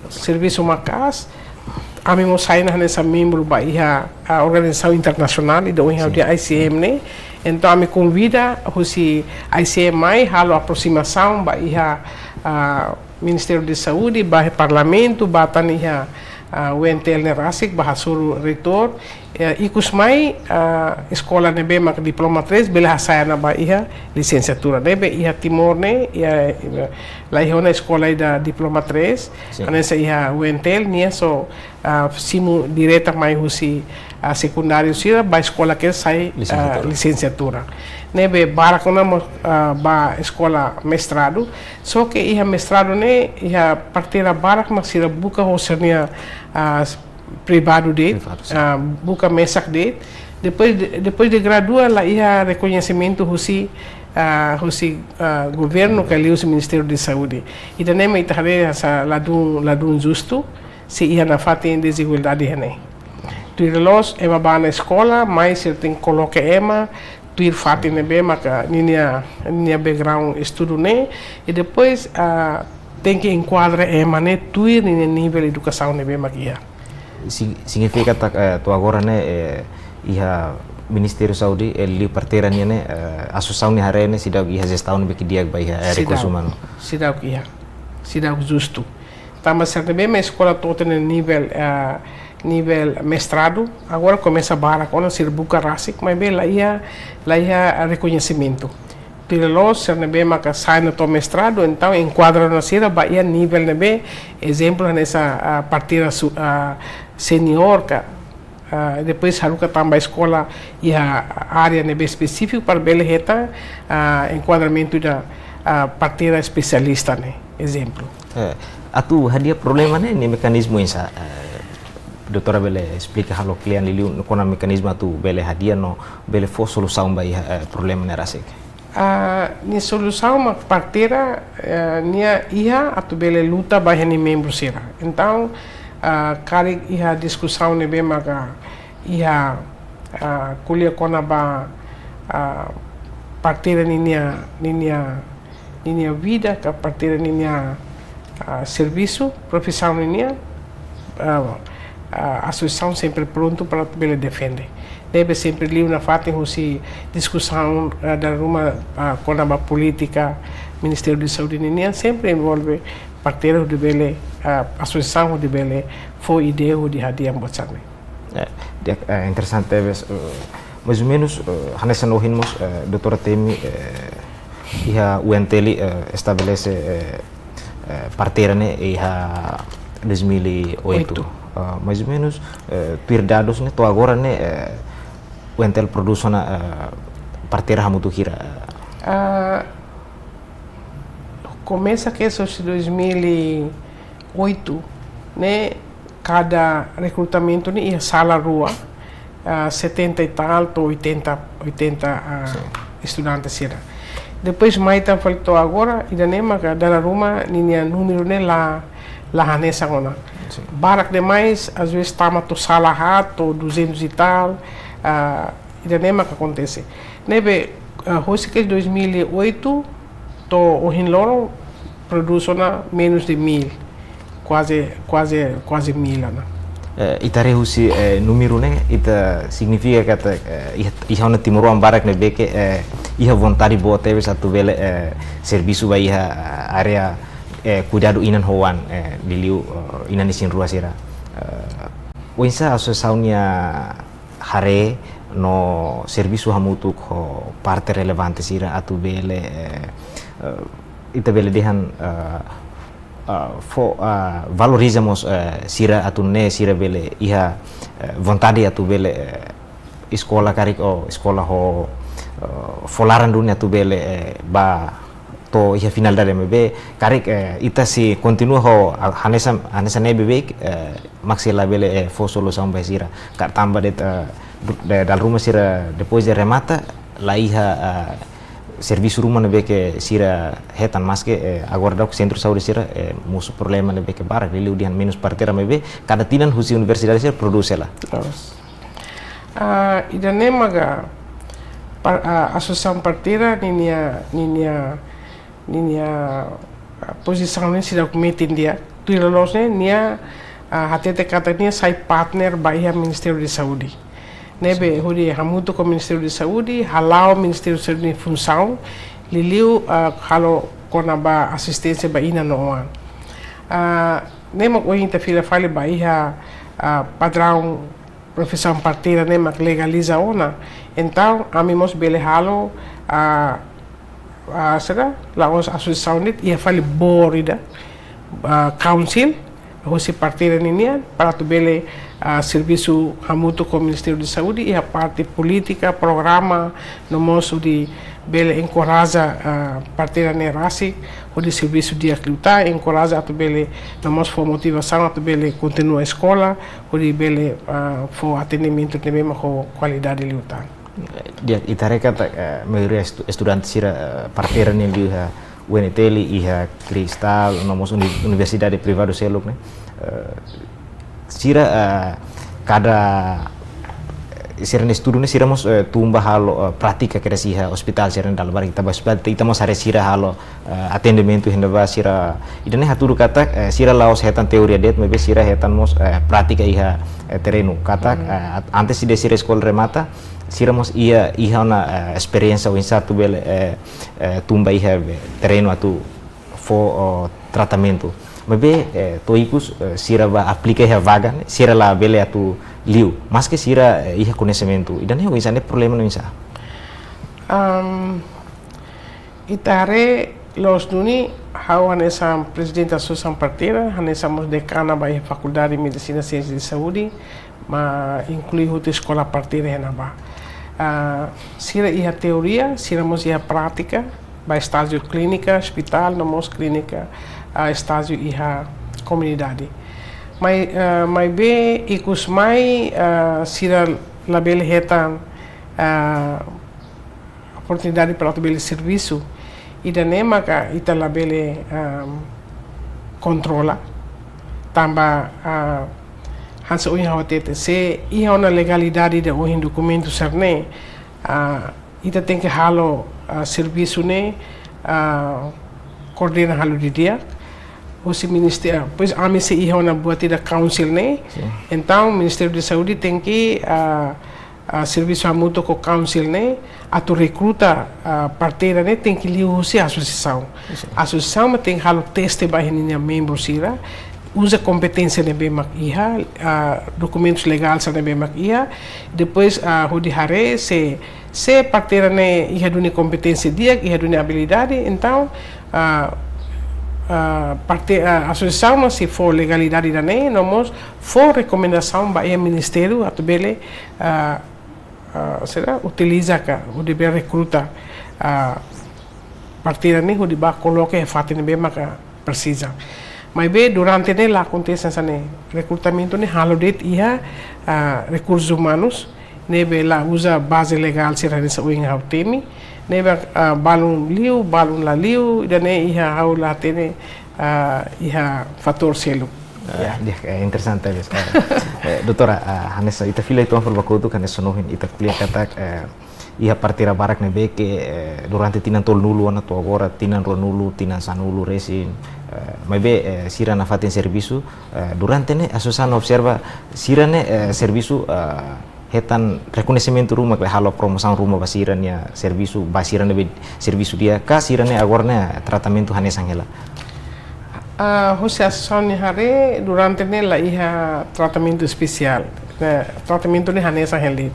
servisu maka'as, ami mós sai hanesan membru ba iha, ah, organizasaun internasionál, ida ohin ha'u dehan I C M ne'e. Entaun ami konvida husi I C M mai halo aprosimasaun ba iha, ah, Ministériu Saúde, ba iha Parlamentu, ba tan iha, ah, U N T L ne'e rasik, ba hasoru reitór, eh, ikus mai, ah, eskola ne'ebé mak diploma três, bele hasai ona ba iha lisensiatura. Ne'ebé iha Timor ne'e, iha, iha, la iha ona eskola ida diploma três, sin, hanesan iha U N T L, nia só, ah, simu direta mai husi, ah, sekundáriu sira, ba eskola ke sai, ah, lisensiatura. Lisensiatura. Ne'ebé barak ona mós, ah, ba eskola mestradu, só ke iha mestradu ne'e, iha parteira barak mak sira buka ho sira-nia, ah, privadu de'it, privadu, sin, ah, buka mesak de'it. Depois de, depois de gradua la iha rekoñesimentu husi, ah, husi, ah, governu ka liuhusi Ministériu Saúde. Ida-ne'e mak ita haree hanesan ladún, ladún justu, sei iha nafatin dezigualdade iha ne'e. Tuir loloos ema bá ona eskola, mas sira tenke koloka ema tuir fatin ne'ebé maka ninia, ninia background estudu ne'e, i depois, ah, tenke enkuadra ema ne'e tuir ninia nivel edukasaun ne'ebé mak iha. Si-, signifika katak, eh, to'o agora ne'e, eh, iha Ministériu Saúde, eh, liu parteira nian ne'e, eh, asosiasaun nia haree ne'e seidauk iha jestaun ne'ebé ke di'ak ba iha, eh, rekursu umanu. Seidauk iha. Seidauk justu. Tanba sira ne'ebé mak eskola to'o tiha ona nivel, ah, nivel mestradu, agora komesa barak ona sira buka rasik, maibé la iha, la iha rekoñesimentu. Tuir loloos sira ne'ebé maka sai ona to'o mestradu, entaun enkuadra ona sira ba iha nivel ne'ebé, ezemplu hanesan, ah, parteira su-, ah, senior ka, ah, depois haruka tan ba eskola iha área ne'ebé espesífiku para bele hetan, ah, enkuadramentu ida, ah, parteira espesialista ne'e, ezemplu. Eh, atu hadi'a problema ne'e, nia mekanizmu oinsá, eh, doutora bele esplika halo kle'an liuliu kona-ba mekanizmu atu bele hadi'a no bele fó solusaun ba iha, eh, problema ne'e rasik? Ah, nia solusaun mak parteira, eh, nia iha atu bele luta ba iha nia membru sira. Entaun, ah, karik iha diskusaun ne'ebé maka iha, ah, ko'alia kona-ba, ah, parteira ninia, ninia, ninia vida, ka parteira ninia, ah, servisu, profisaun ninia, ah, ah, asosiasaun sempre prontu para bele defende. Ne'ebé sempre liu nafatin husi diskusaun, ah, dala ruma, ah, kona-ba polítika, Ministériu Saúde ninia, sempre envolve parteira hodi bele, ah, asosiasaun hodi bele fó ideia hodi hadi'a buat sira-ne'e. Eh, di'ak, eh, interesante tebes, eh, mais ou menus, eh, hanesan ohin mós, eh, doutora temi, eh, iha U N T L, eh, estabelese, eh, eh, parteira ne'e iha dois mil e oito. Oito. Eh, mais ou menus, eh, tuir dadus ne'e, to'o agora ne'e, eh, U N T L prodús ona, eh, parteira hamutuk hira? Ah, komesa ke husi dois mil e oito, ne'e, kada rekrutamentu ne'e iha sala rua, ah, setenta e tal to'o oitenta, oitenta, ah, sin, estudante sira. Depois mai tan fali to'o agora, ida-ne'e maka dala ruma ninia númeru ne'e la, la hanesan ona. Barak demais, às vezes tama to'o sala haat, to'o duzentos e tal, ah, ida-ne'e mak akontese. Ne'ebé, ah, husi ke dois mil e oito, to'o ohin loron, produz ona menus de mil, kuaze, kuaze, kuaze mil ona. Eh, ita haree husi, eh, númeru ne'e, ita signifika katak, eh, iha, iha ona timoroan barak ne'ebé ke, eh, iha vontade boot tebes atu bele, eh, servisu ba iha, eh, área, eh, kuidadu inan ho oan, eh, liuliu, eh, inan isin-rua sira. Eh, oinsá asosiasaun nia haree no servisu hamutuk ho parte relevante sira atu bele, eh, eh, ita bele dehan, eh, eh, fó, eh, valoriza mós, eh, sira atu nune'e sira bele iha, eh, vontade atu bele, eh, eskola karik ou eskola ho, eh, fó laran duni atu bele, eh, bá to'o iha finalidade ne'ebé, karik, eh, ita sei kontinua ho, ah, hanesan, hanesan ne'ebé, eh, mak sei labele, eh, fó solusaun ba sira. Ka tanba de'it, eh, du-, de-, dala ruma sira depois de remata, la iha, eh, servisu ruma ne'ebé ke sira hetan maske, eh, agora daudaun sentru saúde sira, eh, mosu problema ne'ebé ke barak, liuliu dehan menus parteira maibé, kada tinan husi universidade sira produz hela. Terus. Ah, ida-ne'e maka par-, ah, asosiasaun parteira ninia, ninia, ninia, ah, pozisaun ne'e seidauk metin di'ak. Tuir loloos ne'e, nia, ah, hatete katak nia sai partner ba iha Ministériu Saúde. Ne'ebé hodi hamutuk ho Ministériu Saúde, hala'o Ministériu Saúde nia funsaun, liuliu, ah, halo kona-ba asisténsia ba inan no oan. Ah, ne'e mak ohin ita fila fali ba iha, ah, padraun profisaun parteira ne'e mak legaliza ona. Entaun, ami mós bele halo, ah, ah, sira, la'ós asosiasaun de'it, iha fali board ida, ah, council, husi parteira ninian, para atu bele, ah, servisu hamutuk ho Ministériu Saúde, iha parte polítika, programa, no mós hodi bele enkoraja, ah, parteira ne'e rasik, hodi servisu di'ak liután, enkoraja atu bele, no mós fó motivasaun atu bele kontinua eskola, hodi bele, ah, fó atendimentu ne'ebé mak ho kualidade liután. Di'ak, ita haree katak, eh, maioria estu-, estudante sira, eh, parteira ne'e liu iha U N T L, iha Cristal, no mós uni-, universidade privadu seluk ne'e. Eh, sira, eh, kada, eh, sira-nia estudu ne'e sira mós, eh, tun bá halo, eh, prátika kedas iha ospitál sira-nia dala barak ita bá ospitál, ita mós haree sira halo, eh, atendimentu iha ne'ebá sira. Ida-ne'e hatudu katak, eh, sira la'ós hetan teoria de'it, maibé sira hetan mós, eh, prátika iha, eh, terrenu. Katak, eh, at-, antes de sira eskola remata, sira mós iha, iha ona, eh, esperiénsia oinsá atu bele, eh, eh, tun bá iha, eh, terrenu atu fó, oh, tratamentu. Maibé, eh, to'o ikus, eh, sira bá aplika iha vaga ne'e, sira labele atu liu. Maske sira, eh, iha koñesimentu. Ida-ne'e oinsá, ne'e problema ne'e oinsá? Am, ita haree loos duni, ha'u hanesan prezidente asosiasaun parteira, hanesan mós dekana ba iha Fakuldade Medisina Siénsia Saúde, mak inklui hotu eskola parteira iha ne'ebá. Ah, sira iha teoria, sira mós iha prátika, ba estájiu klínika, ospitál, no mós klínika, ah, estájiu iha komunidade. Mai, ah, maibé ikus mai, ah, sira labele hetan, ah, oportunidade para atu bele servisu. Ida-ne'e maka ita labele, ah, kontrola. Tanba, ah, hanesan ohin ha'u hatete, se iha ona legalidade ida ohin dokumentu sira-ne'e, ah, ita tenke halo, ah, servisu ne'e, ah, koordena halo didi'ak. Husi ministériu, ah, pois ami sei iha ona buat ida council ne'e. Sin. Entaun, Ministériu Saúde tenke, ah, ah, servisu hamutuk ho council ne'e, atu rekruta, ah, parteira ne'e tenke liu husi asosiasaun. Sin. Asosiasaun mak tenke halo teste ba ninia membru sira, uza kompeténsia ne'ebé mak iha, ah, dokumentus legál sira ne'ebé mak iha, depois, ah, hodi haree se, se parteira ne'e iha duni kompeténsia di'ak, iha duni abilidade, entaun, ah, ah, parte, ah, asosiasaun mak sei fó legalidade ida-ne'e, no mós fó rekomendasaun ba iha ministériu atu bele, ah, ah, sira utiliza ka, hodi bele rekruta, ah, parteira ne'e hodi bá koloka iha fatin ne'ebé maka presiza. Maibé durante ne'e la akontese hanesan ne'e, rekrutamentu ne'e halo de'it iha, ah, rekursus umanus, ne'ebé la uza baze legál sira hanesan ohin ha'u temi, ne'ebé, ah, balun liu, balun la liu, ida-ne'e iha ha'u la hatene, ah, iha fatór seluk. Ya, di'ak, eh, interesante, guys. Eh, eh, doutora, eh, hanesan ita fila uitoan fali ba kotuk, hanesan ohin ita ko'alia katak, eh, iha parteira barak ne'ebé ke, eh, durante tinan tolunulu ona to'o agora, tinan ruanulu, tinan sanulu resin, eh, maibé, eh, sira nafatin servisu, eh, durante ne'e, asosiasaun observa, sira-ne'e, eh, servisu, eh, hetan rekoñesimentu ruma, ka halo promosaun ruma ba sira-nia servisu, ba sira ne'ebé servisu di'ak, ka sira-ne'e agora ne'e tratamentu hanesan hela? Ah, husi asosiasaun nia haree, durante ne'e la iha tratamentu espesiál. Ne'e, tratamentu ne'e hanesan hela de'it.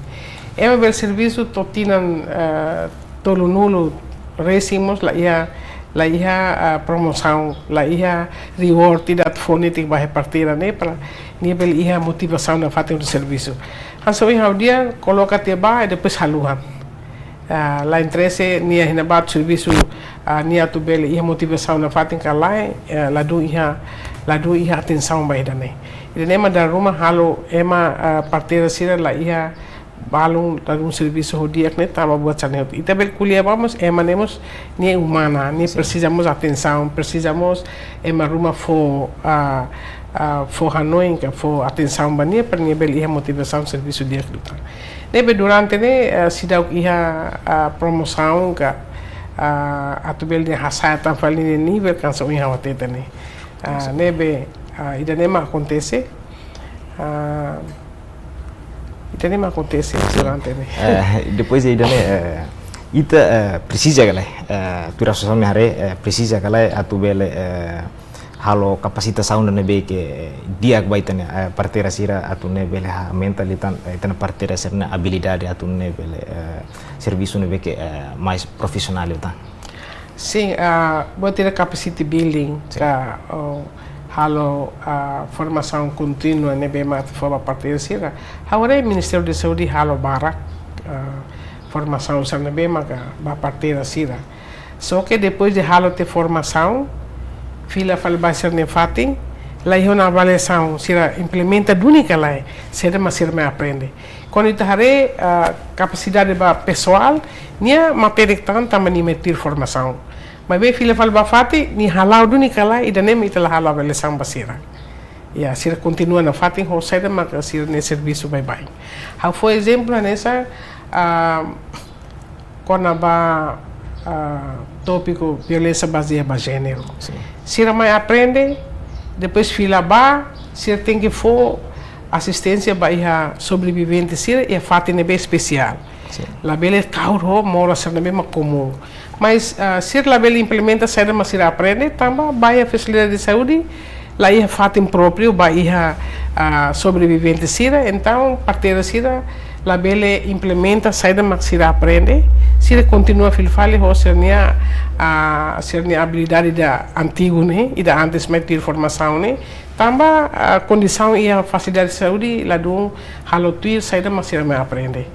Ema bele servisu to'o tinan, ah, tolunulu resin mós la iha, la iha, ah, promosaun, la iha reward ida atu fó netik ba iha parteira ne'e para nia bele iha motivasaun nafatin hodi servisu. Hanesan ohin ha'u dehan, koloka tiha ba, i depois haluha. Ah, la interese nia iha ne'ebá atu servisu, ah, nia atu bele iha motivasaun nafatin ka lae, eh, ladún iha, ladún iha atensaun ba ida-ne'e. Ida-ne'e mak dala ruma halo ema, ah, parteira sira la iha balun ladún servisu ho di'ak ne'e tanba buat sira-ne'e hotu. Ita bele ko'alia ba mós ema ne'e mós nia umana, nia Sin. presiza mós atensaun, presiza mós ema ruma fó, ah, ah, fó hanoin ka fó atensaun ba nia para nia bele iha motivasaun servisu di'ak liután. Ne'ebé durante ne'e, ah, seidauk iha, ah, promosaun ka, ah, atu bele nia hasa'e tan fali nia nivel hanesan ohin ha'u hatete ne'e. Ah, Sin. ne'ebé, ah, ida-ne'e mak akontese. Ah, ida-ne'e mak akontese durante ne'e. Eh, depois ida-ne'e, eh, ita, eh, presiza ka lae, eh, tuir asosiasaun nia haree, eh, presiza ka lae atu bele, eh, halo kapasitasaun ida ne'ebé ke di'ak ba ita-nia, eh, parteira sira atu nune'e bele aumenta liután, eh, ita-nia parteira sira-nia abilidade atu nune'e bele, eh, servisu ne'ebé ke, eh, mais profisionál liután. Sin, ah, buat ida capacity building Sin. ka, oh, halo, ah, formasaun kontínua ne'ebé mak atu fó ba parteira sira. Ha'u haree Ministériu Saúde halo barak, ah, formasaun sira ne'ebé maka ba parteira sira. Só ke depois de halo tiha formasaun, fila fali ba sira-nia fatin, la iha ona avaliasaun, sira implementa duni ka lae, saida mak sira mai aprende. Kuandu ita haree, ah, kapasidade ba pesoál, nia matenek tan tanba nia mai tuir formasaun. Maibé fila fali ba fatin, nia hala'o duni ka lae, ida-ne'e mak ita la halo avaliasaun ba sira. Ya, sira kontinua nafatin ho saida maka sira-nia servisu baibain. Ha'u fó ezemplu hanesan, ah, kona-ba, ah, tópiku violénsia bazeia ba jéneru. Sin. Sira mai aprende, depois fila ba, sira tenke fó asisténsia ba iha sobrevivente sira iha fatin ne'ebé espesiál. Sin. Labele kaur ho moras sira ne'ebé mak komún. Mas, ah, sira labele implementa saida mak sira aprende, tanba ba iha fasilidade saúde, la iha fatin própriu ba iha, ah, sobrevivente sira, entaun parteira sira labele implementa saida mak sira aprende, sira kontinua fila fali ho sira-nia, ah, sira-nia abilidade ida antigu ne'e, ida antes mai tuir formasaun ne'e, tanba, ah, kondisaun iha fasilidade saúde ladún halo tuir saida mak sira mai aprende.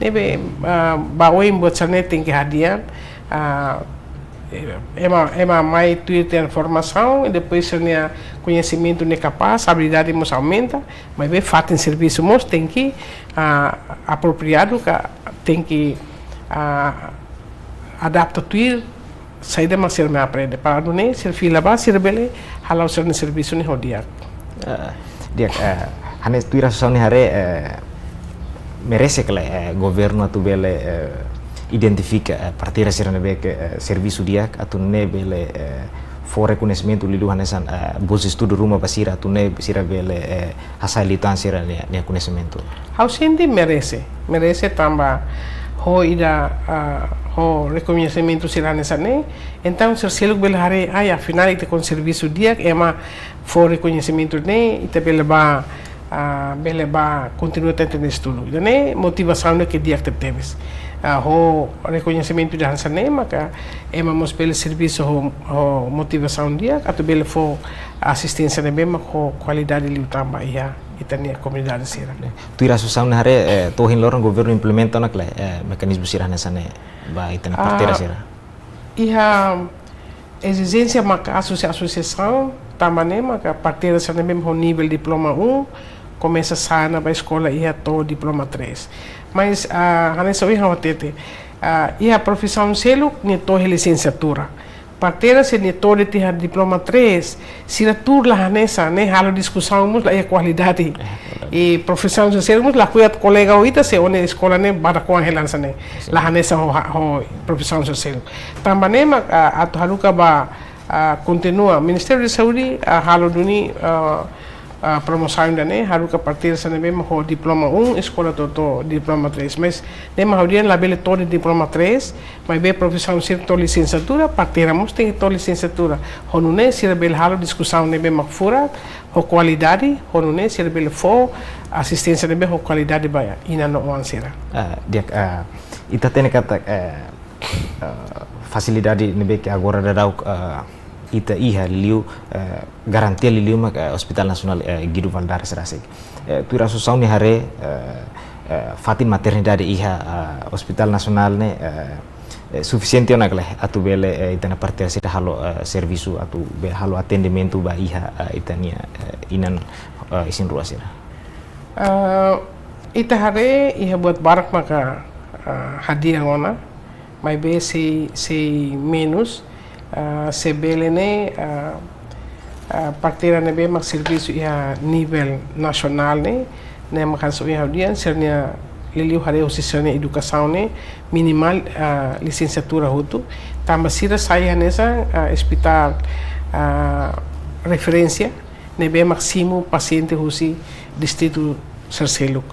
Ne'ebé, ah, ba oin buat sira-ne'e tenke hadi'a, ah, ema, ema mai tuir tiha ona formasaun, i depois sira-nia koñesimentu ne'e kapás, abilidade mós aumenta, maibé fatin servisu mós tenke, ah, apropriadu ka tenke, ah, adapta tuir saida mak sira mai aprende. Para nune'e sira fila ba, sira bele hala'o sira-nia servisu ne'e ho di'ak. Ah, di'ak, eh, hanesan tuir asosiasaun nia haree, eh, merese ka lae, eh, governu atu bele, eh, identifika, eh, parteira sira ne'ebé ke, eh, servisu di'ak atu nune'e bele, eh, fó rekoñesimentu liuliu hanesan, eh, bolsa estudu ruma ba sira atu nune'e sira bele, eh, hasa'e liután sira-nia, nia koñesimentu. Ha'u sente merese, merese tanba ho ida, ah, ho rekoñesimentu sira hanesan ne'e, entaun sira seluk bele haree, ai, afinál ita kuandu servisu di'ak, ema fó rekoñesimentu ne'e, ita bele ba, ah, bele ba kontinua tan ita-nia estudu. Ida-ne'e motivasaun ne'e ke di'ak tebetebes. Ah, ho rekoñesimentu ida hanesan ne'e maka ema mós bele servisu ho, ho motivasaun di'ak, atu bele fó asisténsia ne'ebé mak ho kualidade liután ba iha ita-nia komunidade sira. Tuir asosiasaun nia haree, eh, to'o ohin loron governu implementa ona ka lae, eh, mekanizmu sira hanesan ne'e ba ita-nia, ah, parteira sira? Iha ezijénsia maka asosia-, asosiasaun, tanba ne'e maka parteira sira ne'ebé ho nivel diploma um, komesa sa'e ona ba eskola iha to'o diploma três. Mas, ah, hanesan ohin ha'u hatete, ah, iha profisaun seluk ne'e to'o iha lisensiatura. parteira sira-nia to'o de'it iha diploma três, sira tuur la hanesan, ne'e halo diskusaun mós la iha kualidade. I profisaun sira mós lakohi atu kolega ho ita se ó-nia eskola ne'e badak oan hela hanesan ne'e. La hanesan ho, ho profisaun sira. Tanba ne'e mak, ah, atu haruka ba, ah, kontinua. Ministériu Saúde, ah, halo duni, ah, ah, promosaun ida-ne'e, haruka parteira sira ne'ebé mak ho diploma um, eskola to'o, to'o diploma três. Mas ne'e mak ha'u dehan labele to'o de'it diploma três, maibé profisaun sira to'o lisensiatura, parteira mós tenke to'o lisensiatura. Ho nune'e sira bele halo diskusaun ne'ebé mak furak, ho kualidade, ho nune'e sira bele fó asisténsia ne'ebé ho kualidade ba inan no oan sira. Ah, di'ak, ah, ita hatene katak, eh, eh, fasilidade ne'ebé ke agora daudaun, eh, ita iha liuliu, eh, garantia liuliu mak, eh, Hospital Nasionál, eh, Guido Valadares rasik. Eh, tuir asosiasaun nia haree, eh, eh, fatin maternidade iha, eh, Hospital Nasionál ne'e, eh, eh, sufisiente ona ka lae atu bele, eh, ita-nia parteira sira halo, eh, servisu atu be halo atendimentu ba iha, eh, ita-nia, eh, inan, eh, isin-rua sira. Eh, ita haree iha buat barak maka, eh, hadi'a ona, maibé sei, sei menus, ah, se bele ne'e, ah, ah, parteira ne'ebé mak servisu iha nivel nasionál ne'e, ne'e mak hanesan ohin ha'u dehan, sira-nia liuliu haree husi sira-nia edukasaun ne'e, minimal, ah, lisensiatura hotu, tanba sira sai hanesan, ah, ospitál, ah, referénsia, ne'ebé mak simu pasiente husi distritu sira seluk.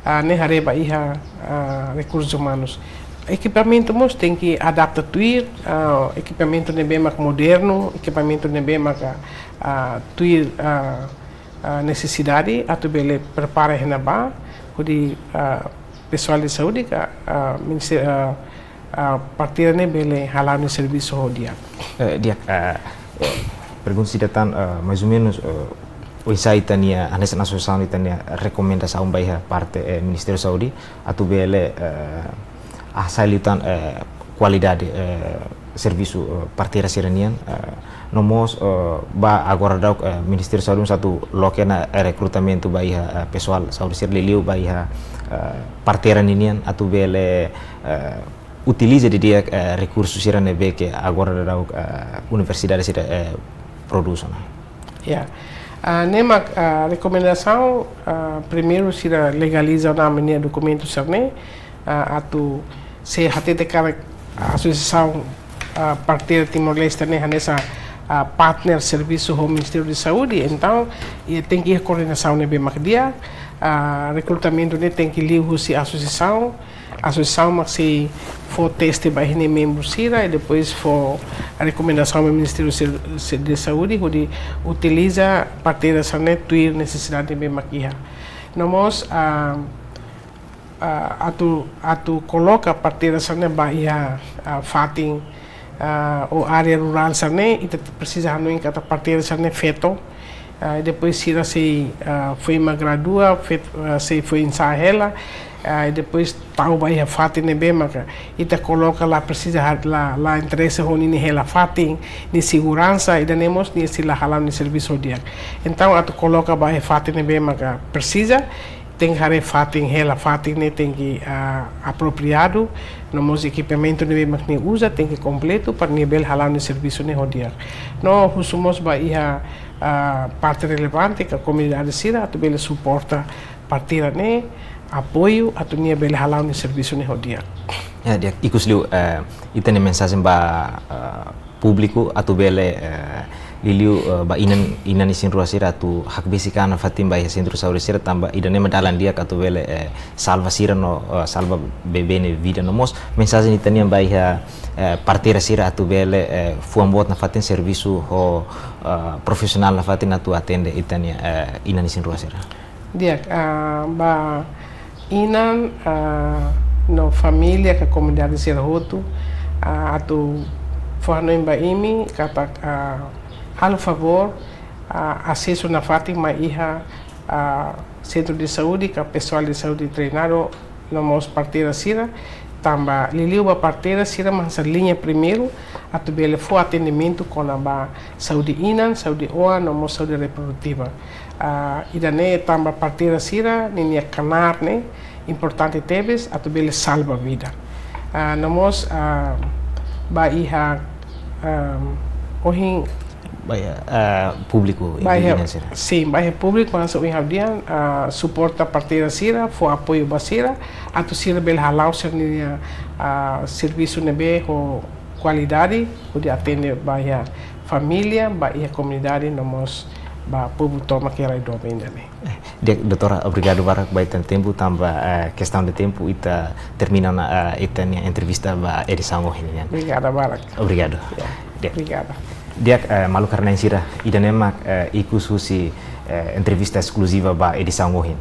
Ah, ne'e haree ba iha, ah, rekursus umanus. Ekipamentu mós tenke adapta tuir, ah, ekipamentu ne'ebé mak modernu, ekipamentu ne'ebé mak, ah, tuir, ah, ah, nesesidade, atu bele prepara iha ne'ebá, hodi, ah, pesoál de saúde ka, ah, ministé-, ah, ah, parteira ne'e bele hala'o nia servisu ho di'ak. Eh, di'ak, eh, eh, pergunta ida tan, eh, mais ou menus, eh, oinsá ita-nia, hanesan asosiasaun ita-nia rekomendasaun ba iha parte, eh, Ministériu Saúde, atu bele, eh, hasai liután, eh, kualidade, eh, servisu, eh, parteira sira-nian, eh, no mós, eh, ba agora daudaun, eh, Ministériu Saúde mós atu loke ona, eh, rekrutamentu ba iha, eh, pesoál saúde sira liuliu ba iha, eh, parteira ninian atu bele, eh, utiliza didi'ak, eh, rekursu sira ne'ebé ke agora daudaun, eh, universidade sira, eh, prodús ona. Ya. Ah, ne'e mak, ah, rekomendasaun, ah, primeiru sira legaliza ona ami-nia dokumentu sira-ne'e, ah, atu se hatete katak asosiasaun, ah, parteira Timor-Leste ne'e hanesan, ah, partner servisu ho Ministériu Saúde, entaun, iha tenke iha koordenasaun ne'ebé mak di'ak, ah, rekrutamentu ne'e tenke liu husi asosiasaun, asosiasaun mak sei fó teste ba iha nia membru sira, i depois fó rekomendasaun ba Ministériu Ser-, Ser-, de Saúde, hodi utiliza parteira sira-ne'e tuir nesesidade ne'ebé mak iha. No mós, ah, ah, atu, atu koloka parteira sira-ne'e ba iha, ah, fatin, ah, ou área rurál sira-ne'e, ita presiza hanoin katak parteira sira-ne'e feto, ah, i depois sira sei, ah, foin mak gradua, fet-, ah, sei foin-sa'e hela, ah, i depois tau ba iha fatin ne'ebé maka ita koloka la presiza ha-, la, la interese ho ninia hela fatin, nia seguransa, ida-ne'e mós nia sei la hala'o nia servisu ho di'ak. Entaun, atu koloka ba iha fatin ne'ebé maka presiza, tenke haree fatin, hela fatin ne'e tenke, ah, apropriadu, no mós ekipamentu ne'ebé mak nia uza tenke kompletu para nia bele hala'o nia servisu ne'e ho di'ak. No husu mós ba iha, ah, parte relevante ka komunidade sira atu bele suporta parteira ne'e, apoiu atu nia bele hala'o nia servisu ne'e ho di'ak. Ya, di'ak, ikusliu, eh, ita-nia mensajen ba, eh, públiku atu bele, eh, liuliu, eh, ba inan, inan isin-rua sira atu hakbesik an nafatin ba iha sentru saúde sira tanba ida-ne'e mak dalan di'ak atu bele, eh, salva sira no, eh, salva bebé nia vida no mós mensajen ita-nian ba iha, eh, parteira sira atu bele, eh, fuan boot nafatin servisu ho, eh, profisionál nafatin atu atende ita-nia, eh, inan isin-rua sira. Di'ak, ah, ba inan, ah, no família ka komunidade sira hotu, ah, atu fó hanoin ba imi katak, ah, halo favór, ah, asesu nafatin mai iha, ah, sentru de saúde ka pesoál de saúde treinadu no mós parteira sira, tanba liuliu ba parteira sira mak hanesan liña primeiru atu bele fó atendimentu kona-ba saúde inan, saúde oan no mós saúde reprodutiva. Ah, ida-ne'e tanba parteira sira ninia knaar ne'e importante tebes atu bele salva vida. Ah, no mós, ah, ba iha Ahm, ohin Ba iha, eh, públiku ba iha, indíjena sira. Sin, ba iha públiku, mas ohin ha'u dehan, ah, suporta partida sira, fó apoiu ba sira, atu sira bele hala'o sira-nia, ah, servisu ne'ebé ho kualidade, hodi atende ba iha família, ba iha komunidade, no mós ba povu tomak iha rai doben ida-ne'e. Di'ak, doutora, obrigadu barak ba ita-nia tempu, tanba, eh, kestaun de tempu ita termina ona, eh, ita-nia entrevista ba edisaun ohin nian. Obrigada barak. Obrigadu. Ya, Di'ak. obrigada. Di'ak, eh, maluk rona-na'in sira, ida-ne'e mak, eh, ikus husi, eh, entrevista eskluziva ba edisaun ohin.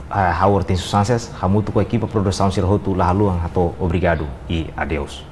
Eh, ha'u Hortensio Sanches, hamutuk ho ekipa produsaun sira hotu la haluha hato'o obrigadu i adeus.